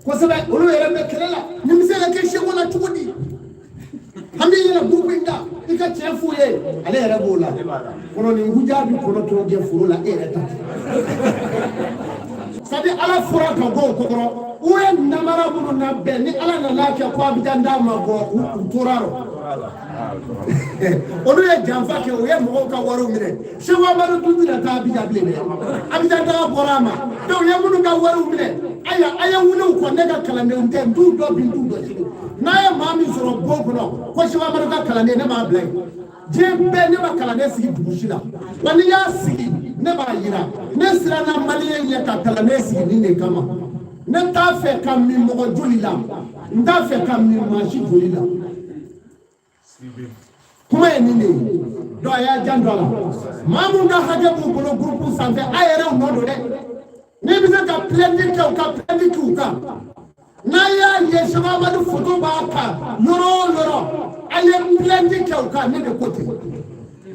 Kosɛbɛ, olu yɛrɛ bɛ kɛlɛ la. Nin bɛ se ka kɛ seko la cogo di? An b'i yɛlɛ groupe in kan, i ka tiɲɛ f'u ye, ale yɛrɛ b'o la. Kɔnɔnin kuja bɛ kɔnɔ tɔn kɛ foro la, e yɛrɛ ta tɛ. C'est-à-dire ala fɔra ka bɔ o kɔrɔ, u ye namara minnu labɛn, ni ala nana kɛ ko Abijan d'a ma bɔ, u tora rɔ. Olu ye janfa kɛ, u ye mɔgɔw ka wariw minɛ. Seko Amadu dun tɛna taa Abijan bilen dɛ, Abijan daga bɔra a ma. Donc u ye minnu ka wariw minɛ, ayiwa, a ye wuli u kɔ. Ne ka kalandenw tɛ, n t'u dɔn bi, n t'u dɔn sini. N'a ye maa min sɔrɔ bon kɔnɔ ko Seko Amadu ka kalanden, ne b'a bila yen. Diɲɛ bɛɛ, ne ma kalanden sigi dugu si la, wa n'i y'a sigi, ne b'a yira. Ne siranna maliyɛn ɲɛ ka kalanden sigi nin de kama. Ne t'a fɛ ka min mɔgɔ joli la, n t'a fɛ ka min maa si joli la. Kuma ye nin de ye. Donc a y'a janto a la, maa mun ka hakɛ b'u bolo groupe sanfɛ, a yɛrɛw nɔ don dɛ. N'i bɛ se ka plainte kɛ, u ka plainte k'u kan. N'a y'a ye Seko Amadu photo b'a kan yɔrɔ o yɔrɔ, a ye plainte kɛ u kan. Ne de ko ten.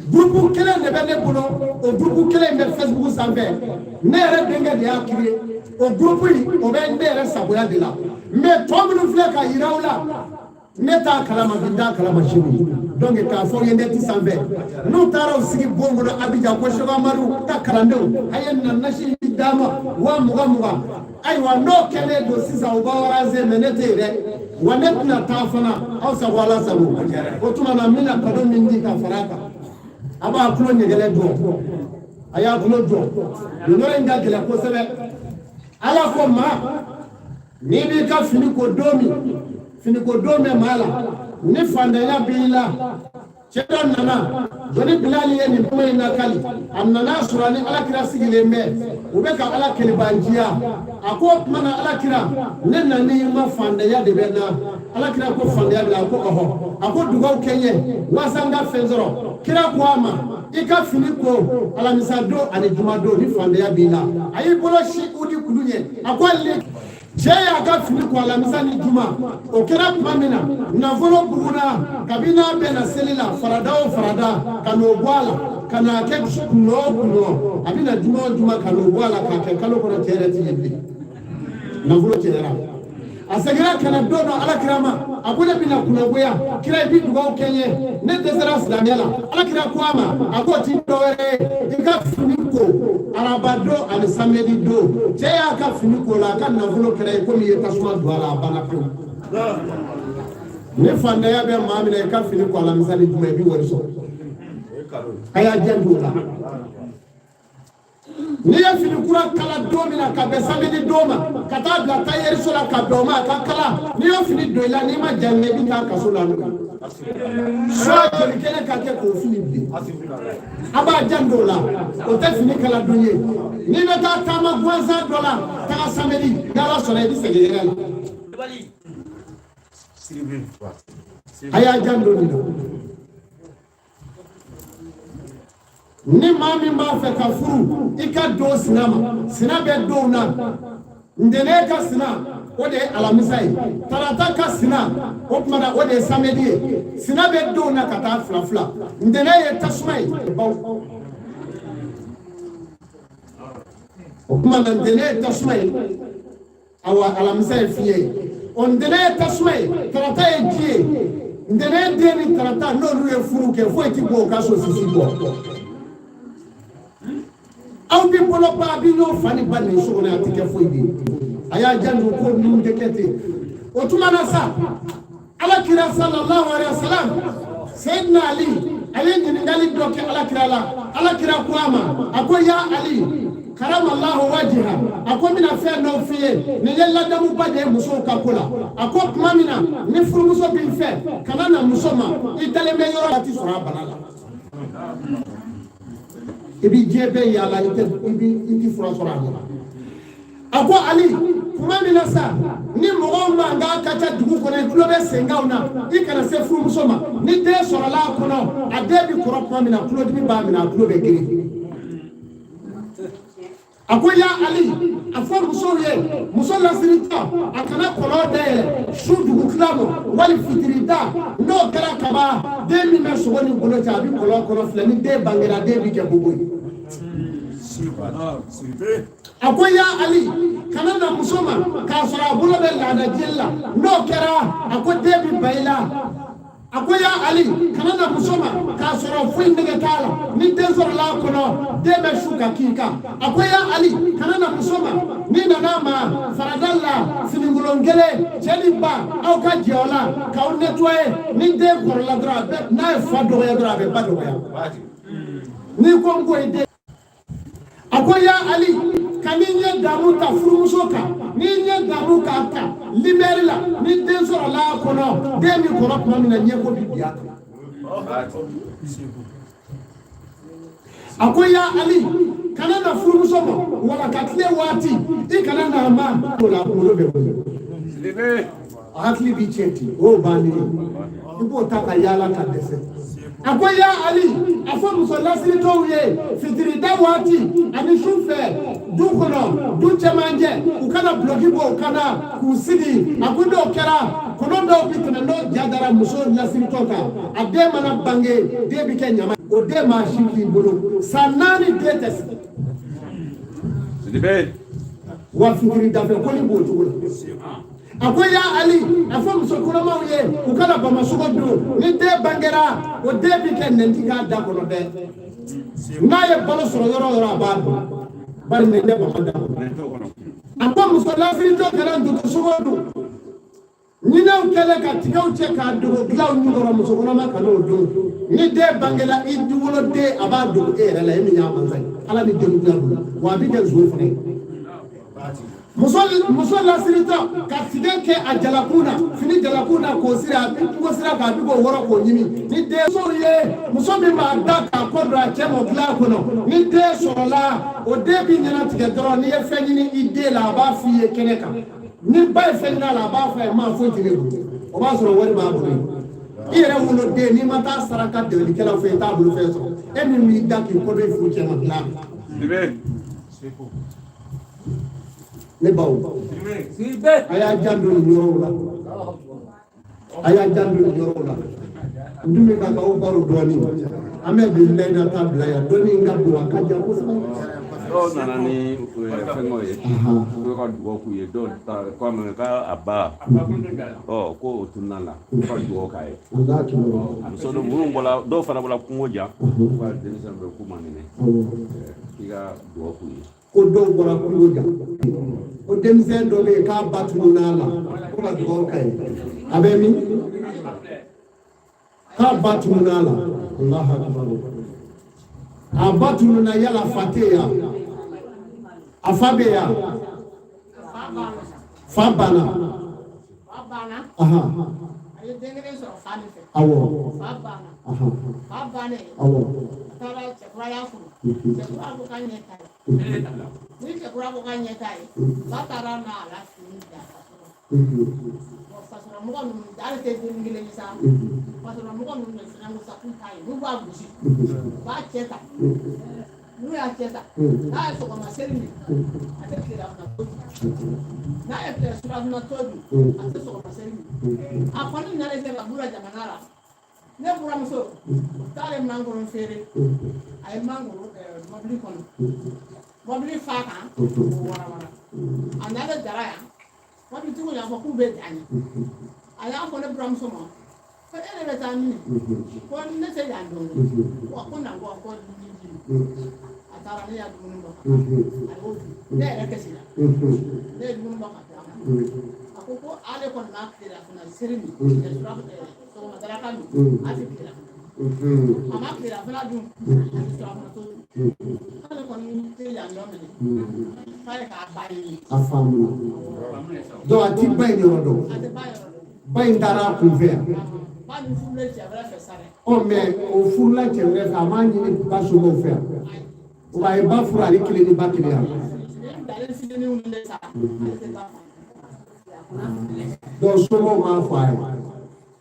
Groupe kelen de bɛ ne bolo, o groupe kelen in bɛ Facebook sanfɛ. Ne yɛrɛ denkɛ de y'a créé. O groupe in, o bɛ ne yɛrɛ sagoya de la. Mais tɔ minnu filɛ ka yira aw la, ne t'a kalama bi, n t'a kalama sini. Donc k'a fɔ ye net sanfɛ, n'u taara u sigi bon kɔnɔ Abijan ko Seko Amadu ka kalandenw, a ye na nasi d'a ma 20 000 20. Ayiwa, n'o kɛlen don sisan, u b'aw arranger. Mais ne tɛ yen dɛ, wa ne tɛna taa fana. Aw sago, ala sago. O tuma na, n bɛna cadeau min di ka fara a kan, a b'a tulo ɲɛgɛlɛ jɔ, a y'a tulo jɔ. Nin yɔrɔ in ka gɛlɛn kosɛbɛ. Ala ko maa, n'i b'i ka fini ko don min, fini ko don bɛ maa la, ni fantanya b'i la. Cɛ dɔ nana, jɔni Bilali ye nin kuma in lakali. A nana sɔrɔ ni alakira sigilen bɛ, u bɛ ka ala kelebanciya. A ko o tuma na, alakira, ne nana i ma, fantanya de bɛ n na. Alakira ko fantanya b'i la? A ko ɔhɔ. A ko dugawu kɛ n ye walasa n ka fɛn sɔrɔ. Kira ko a ma, i ka fini ko alamisa don ani juma don, ni fantanya b'i la. A y'i bolo si udi kulu ɲɛ. A ko hali cɛ y'a ka fini ko alamisa ni juma, o kɛra tuma min na, nafolo bugunna. Kabi n'a bɛnna seli la, farada o farada, ka n'o bɔ a la ka n'a kɛ kunɔ o kunɔ, a bɛna juma o juma ka n'o bɔ a la k'a kɛ kalo kɔnɔ, cɛ yɛrɛ ti ye bilen, nafolo cɛyara. A seginna ka na don dɔ alakira ma, a ko ne bɛna kunnagoya, kira, i bi dugawu kɛ n ye, ne dɛsɛra silamɛya la. Alakira ko a ma, a k'o ti dɔwɛrɛ ye, i ka fini ko araba don ani samedi don. Cɛ y'a ka fini ko la, a ka nafolo kɛra ye komi i ye tasuma don a la, a banna pewu. Ni fantanya bɛ maa min na, i ka fini ko alamisa ni juma, i bi wari sɔrɔ. A y'a janto o la. N'i ye fini kura kala don min na, ka bɛn samedi don ma, ka taa bila tayɛriso la ka bɛn o ma, a ka kala, n'i y'o fini don i la, n'i ma ja i bɛ taa kaso la n'o ye. Soit joli kelen ka kɛ k'o fini bilen, a b'a janto o la. O tɛ fini kala don ye. N'i bɛ taa taama gansan dɔ la, taga samedi, ni ala sɔnna, i bɛ segin hɛrɛ la. A y'a janto nin na. Ni maa min b'a fɛ ka furu, i ka don sina ma. Sina bɛ donw na. Ntɛnɛn ka sina, o de ye alamisa ye. Tarata ka sina, o tuma na, o de ye samedi ye. Sina bɛ donw na ka taa fila fila. Ntɛnɛn ye tasuma ye baw. O tuma na, ntɛnɛn ye tasuma ye, awa alamisa ye fiɲɛ ye. O ntɛnɛn ye tasuma ye, tarata ye ji ye. Ntɛnɛn den ni tarata, n'olu ye furu kɛ, foyi ti bɔ o ka so sisi bɔ. Aw bi bolo ba, a bi ɲɔgɔn fa ni ba nin so kɔnɔ, a ti kɛ foyi de. A y'a janto ko ninnu tɛ kɛ ten. O tuma na sa, ala kira sallallahu alaihi wasallam, Seydina Ali, a ye ɲininkali dɔ kɛ ala kira la. Ala kira ko a ma, a ko ya Ali, karamallahu wajiha, a ko n bɛna fɛn dɔw f'i ye, nin ye ladamuba de ye musow ka ko la. A ko tuma min na ni furumuso b'i fɛ, kana na muso ma i dalen bɛ yɔrɔ la, ti sɔrɔ a bana la. I bɛ diɲɛ bɛɛ yaala, i tɛ i bɛ i ti fura sɔrɔ a la. A ko Ali, tuma min na sa ni mɔgɔw mankan ka ca dugu kɔnɔ, i tulo bɛ senkanw na, i kana se furumuso ma. Ni den sɔrɔla a kɔnɔ, a den bɛ kɔrɔ tuma min na, tulodimi b'a minɛ, a tulo bɛ girin. A ko ya Ali, a fɔ musow ye, muso lasiritɔ a kana kɔlɔn dayɛlɛ su dugutila ma wali fitiri da. N'o kɛra kaban, den min bɛ sogo ni golo cɛ, a bɛ kɔlɔn kɔnɔ filɛ. Ni den bangera, den bɛ kɛ bobo ye. A ko ya Ali, kana na muso ma k'a sɔrɔ a bolo bɛ laada jeli la. N'o kɛra, a ko den bɛ ban i la. A ko ya Ali, kana na muso ma k'a sɔrɔ foyi nege t'a la. Ni den sɔrɔla a kɔnɔ, den bɛ su ka k'i kan. A ko ya Ali, kana na muso ma, n'i nana a ma farada la, finikolon kelen, cɛ ni ba, aw ka jɛ o la k'aw nettoyer. Ni den kɔrɔla dɔrɔn, a bɛ n'a ye fa dɔgɔya dɔrɔn, a bɛ ba dɔgɔya. N'i ko n ko i den. A ko ya Ali, ka n'i ɲɛ damu ta furumuso kan, n'i ɲɛ damu k'a ta limɛri la, ni den sɔrɔla a kɔnɔ, den bɛ kɔrɔ tuma min na, ɲɛko bɛ bin a kan. A ko ya Ali, kana na furumuso ma wala ka tile waati, i kana na a ma o la, a kunkolo bɛ wuli, a hakili b'i tiɲɛ ten, o y'o bannen ye, i b'o ta ka yaala ka dɛsɛ. A ko ya Ali, a fɔ muso lasiritɔw ye, fitirida waati ani su fɛ, du kɔnɔ, du cɛmancɛ, u kana bulɔki bɔ, u kana k'u sigi. A ko n'o kɛra, kɔnɔ dɔw bɛ tɛmɛ, n'o ja dara muso lasiritɔ kan, a den mana bange, den bɛ kɛ ɲama, o den maa si k'i bolo san 4, den tɛ sigi. Wa fitiri dafɛ koli b'o cogo la. A ko ya Ali, a fɔ muso kɔnɔmaw ye, u kana bamasogo dun. Ni den bangera, o den bɛ kɛ nɛnti k'a da kɔnɔ dɛ. N'a ye balo sɔrɔ yɔrɔ o yɔrɔ, a b'a dun, bari nɛn tɛ bama da kɔnɔ. A ko muso lasiritɔ kana ndogosogo dun. Ɲinɛw kɛlen ka tigɛw cɛ k'a dogo dilanw ɲukɔrɔ, muso kɔnɔma kan'o dun. Ni den bangela, i woloden, a b'a dogo e yɛrɛ la, e min y'a mansa ye, ala ni denkunya bolo, wa a bɛ kɛ nson fana ye. Muso lasiritɔ ka tigɛ kɛ a jalakun na, fini jalakun na, k'o siri, a bɛ kungo sira kan, a bɛ k'o wɔrɔ k'o ɲimi. Ni den muso ye, muso min b'a da k'a kɔ don a cɛ ma dilan kɔnɔ, ni den sɔrɔla, o den bɛ ɲɛnatigɛ dɔrɔn. N'i ye fɛn ɲini i den la, a b'a f'i ye kɛnɛ kan. Ni ba ye fɛn ɲini a la, a b'a fɔ a ye, maa foyi tɛ ne bolo, o b'a sɔrɔ wari b'a bolo yen. I yɛrɛ woloden, n'i ma taa saraka dɛmɛlikɛlaw fɛ, i t'a bolo fɛn sɔrɔ. E min b'i da k'i kɔ don i furu cɛ ma dilan. Ne baw, a y'a janto nin yɔrɔw la, a y'a janto nin yɔrɔw la. N dun bɛ ka k'aw baro dɔɔni, an bɛ bi layidu ta bila yan, dɔnni in ka bon, a ka jan kosɛbɛ. Dɔw nana ni fɛngɛw ye, k'u ka dugawu k'u ye. Dɔw ta ko a ma k'a ba, ɔ ko o tununa la, k'u ka dugawu k'a ye. Muso dɔw minnu bɔra, dɔw fana bɔra kungo jan, k'u ka denmisɛnnin bɛ k'u ma nɛnɛ, k'i ka dugawu k'u ye. Ko dɔw bɔra kungo jan, ko denmisɛn dɔ bɛ yen k'a ba tununa la, ko ka dugawu k'a ye. A bɛ min k'a ba tununa la? Alahu akibaru. A ba tununa, yala fa tɛ yan? A fa bɛ yan? Fa banna. Awɔ. Awɔ. Ni cɛkura ko k'a ɲɛ t'a ye, ba taara n'a la fini da faso la. Fasolamɔgɔ ninnu, hali tɛ den kelen ye sa, fasolamɔgɔ ninnu de fana ko sa k'u t'a ye. N'u b'a gosi, u b'a cɛ ta. N'u y'a cɛ ta, n'a ye sɔgɔma seli min, a tɛ tilelafana to dun. N'a ye tile surafana to dun, a tɛ sɔgɔma seli min. A kɔni nana se ka bura jamana la. Ne buramuso t'ale mangoro feere, a ye mangoro mɔbili kɔnɔ, mɔbili fa kan o warawara. A nana dara yan, mɔbilitigiw y'a fɔ k'u bɛ dan ye. A y'a fɔ ne buramuso ma ko e de bɛ taa min, ko ne tɛ yan dɔn, wa ko na ko ko dumuni di. A taara, ne y'a dumuni bɔ ka a y'o dun. Ne yɛrɛ kasira, ne ye dumuni bɔ ka d'a ma. A ko ko ale kɔni b'a tilelafana seri min, sɔgɔma daraka min, a tɛ tilelafana, a ma tilelafana dun, a tɛ surafana to dun. K'ale kɔni tɛ yan dɔn minɛ, k'a ye k'a ba ɲini. A faamuna. Donc a ti ba in yɔrɔ dɔn. A tɛ ba yɔrɔ dɔn. Ba in taara a kun fɛ yan. Ba ni furulen cɛ wɛrɛ fɛ sa dɛ. Ɔ, mais o furula cɛ wɛrɛ fɛ, a m'a ɲini ba somɔgɔw fɛ yan. O a ye ba furu, ale kelen ni ba kelen yan. Ale fitininw de sa, ale tɛ ba fɛ. Donc somɔgɔw m'a fɔ a ye,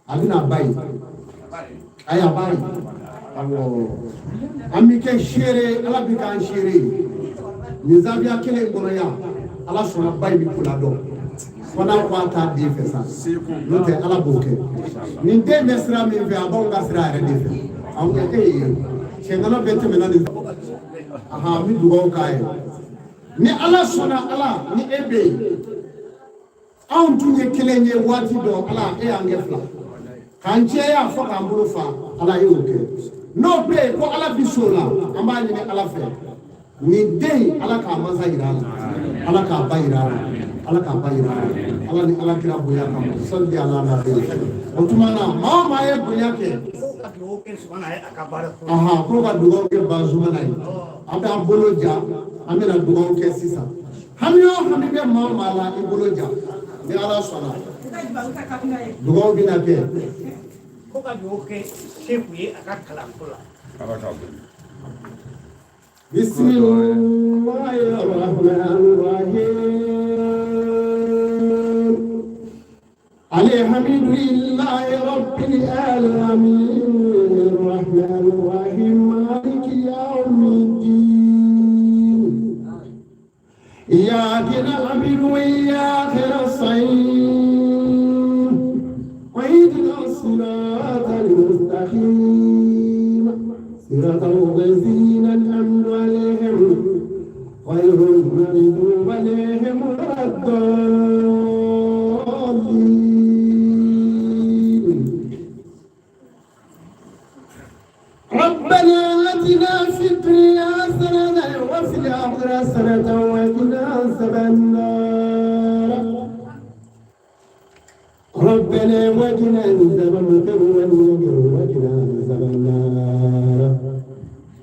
a bɛna ba ye, ayi, a b'a ye. Awɔ, an bɛ kɛ seere, Ala bɛ k'an seere ye. Nin zawiya kelen in kɔnɔ yan, Ala sɔnna ba in bɛ ko ladɔn. Fo n'a ko a t'a den fɛ sa, n'o tɛ Ala b'o kɛ. Nin den bɛ sira min fɛ, a b'anw ka sira yɛrɛ de fɛ. Anw kɛ e ye sɛngana bɛɛ tɛmɛna nin. Ahan, n bɛ dugawu k'a ye. Ni Ala sɔnna, Ala ni e bɛ yen, anw tun ye kelen ye waati dɔ, Ala e y'an kɛ fila, k'an cɛya fo k'an bolo fa, Ala y'o kɛ. N'o bɛ yen ko Ala bi so la, an b'a ɲini Ala fɛ, nin den in, Ala k'a mansa yira a la, Ala k'a ba yira a la, Ala k'a ba yira a la, Ala ni Ala kira bonya kama, sali ala nabi. O tuma na, maa o maa ye bonya kɛ, ahan, ko ka dugawu kɛ Bazumana ye. An b'an bolo ja, an bɛna dugawu kɛ sisan. Hami o hami bɛ maa o maa la, i bolo ja. Ni Ala sɔnna, dugawu bɛna kɛ. Ko ka dugawu kɛ Seku ye a ka kalanko la. Ala k'a bonya. بسم الله الرحمن الرحيم. الحمد لله رب العالمين الرحمن الرحيم مالك يوم الدين. إياك نعبد وإياك نستعين. واهدنا الصراط المستقيم، صراط الذين أنعمت عليهم غير المغضوب عليهم ولا الضالين. ربنا آتنا في الدنيا حسنة وفي الآخرة حسنة وقنا عذاب النار. ربنا وقنا عذاب النار، وقنا عذاب النار.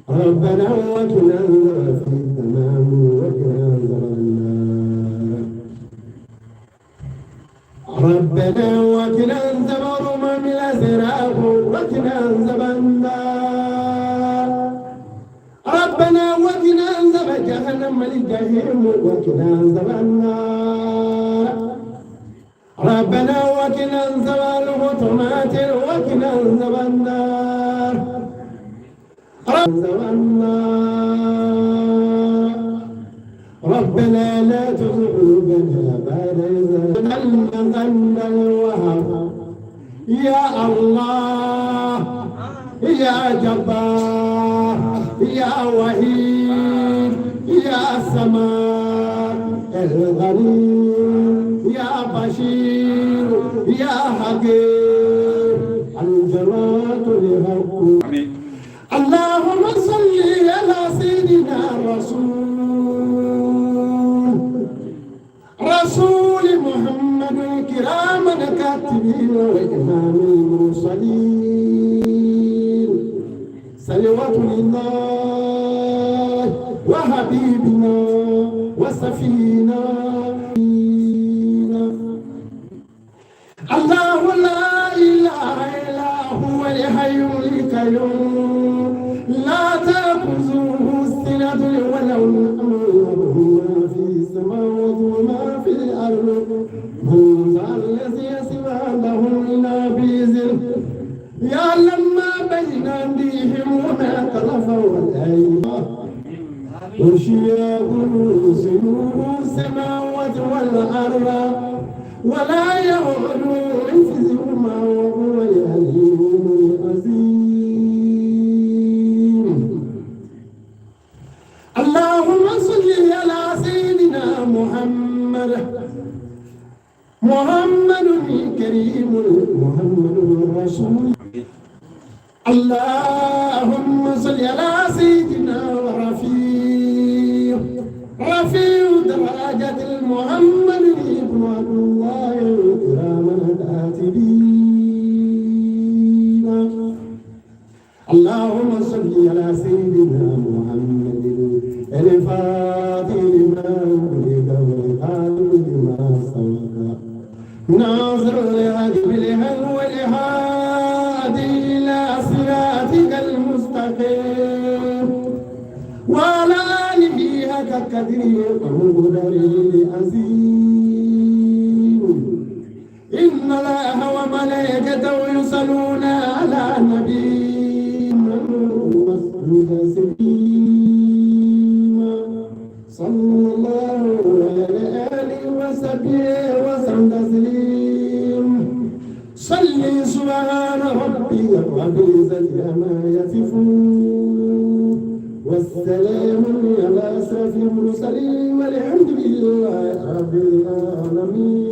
ربنا وقنا عذاب التمام، وقنا عذاب النار. ربنا وقنا عذاب الأمم الأزراق، وقنا عذاب النار. ربنا وقنا عذاب جهنم الجحيم، وقنا عذاب النار. ربنا وقنا عذاب الحطمات، وقنا عذاب النار. عذاب النار. ربنا لا تزغ قلوبنا بعد إذ هديتنا الوهاب. يا الله، يا جبار، يا وحيد، يا سماء الغني، يا بشير، يا حكيم، الجواد الحق. اللهم صل على سيدنا الرسول، رسول محمد كراما كاتبين وإمام المرسلين، صلوات الله وحبيبنا وسفينا. الله لا إله إلا هو الحي القيوم، لا تأخذه سنة ولا نوم، ما في السماوات وما في الأرض، من ذا الذي يشفع عنده إلا بإذنه، يعلم ما بين أيديهم وما خلفهم. وسع كرسيه السماوات والأرض ولا يؤوده حفظهما وهو العلي العظيم. اللهم صل على سيدنا محمد، محمد الكريم، محمد الرسول. اللهم صل على سيدنا ورفيع رفيع درجة المحمد ابن عبد الله الكرام الكاتبين. اللهم صل على سيدنا محمد الفاتح لما أغلق والخاتم لما سبق، ناصر الحق بالحق والهادي إلى صراطك المستقيم، وعلى آله حق قدره ومقداره العظيم. إن الله وملائكته يصلون على النبي. تسليما. صلى وسبح وسلم تسليم. صلي سبحان ربي رب العزة عما يصفون، والسلام على أشرف المرسلين، والحمد لله رب العالمين.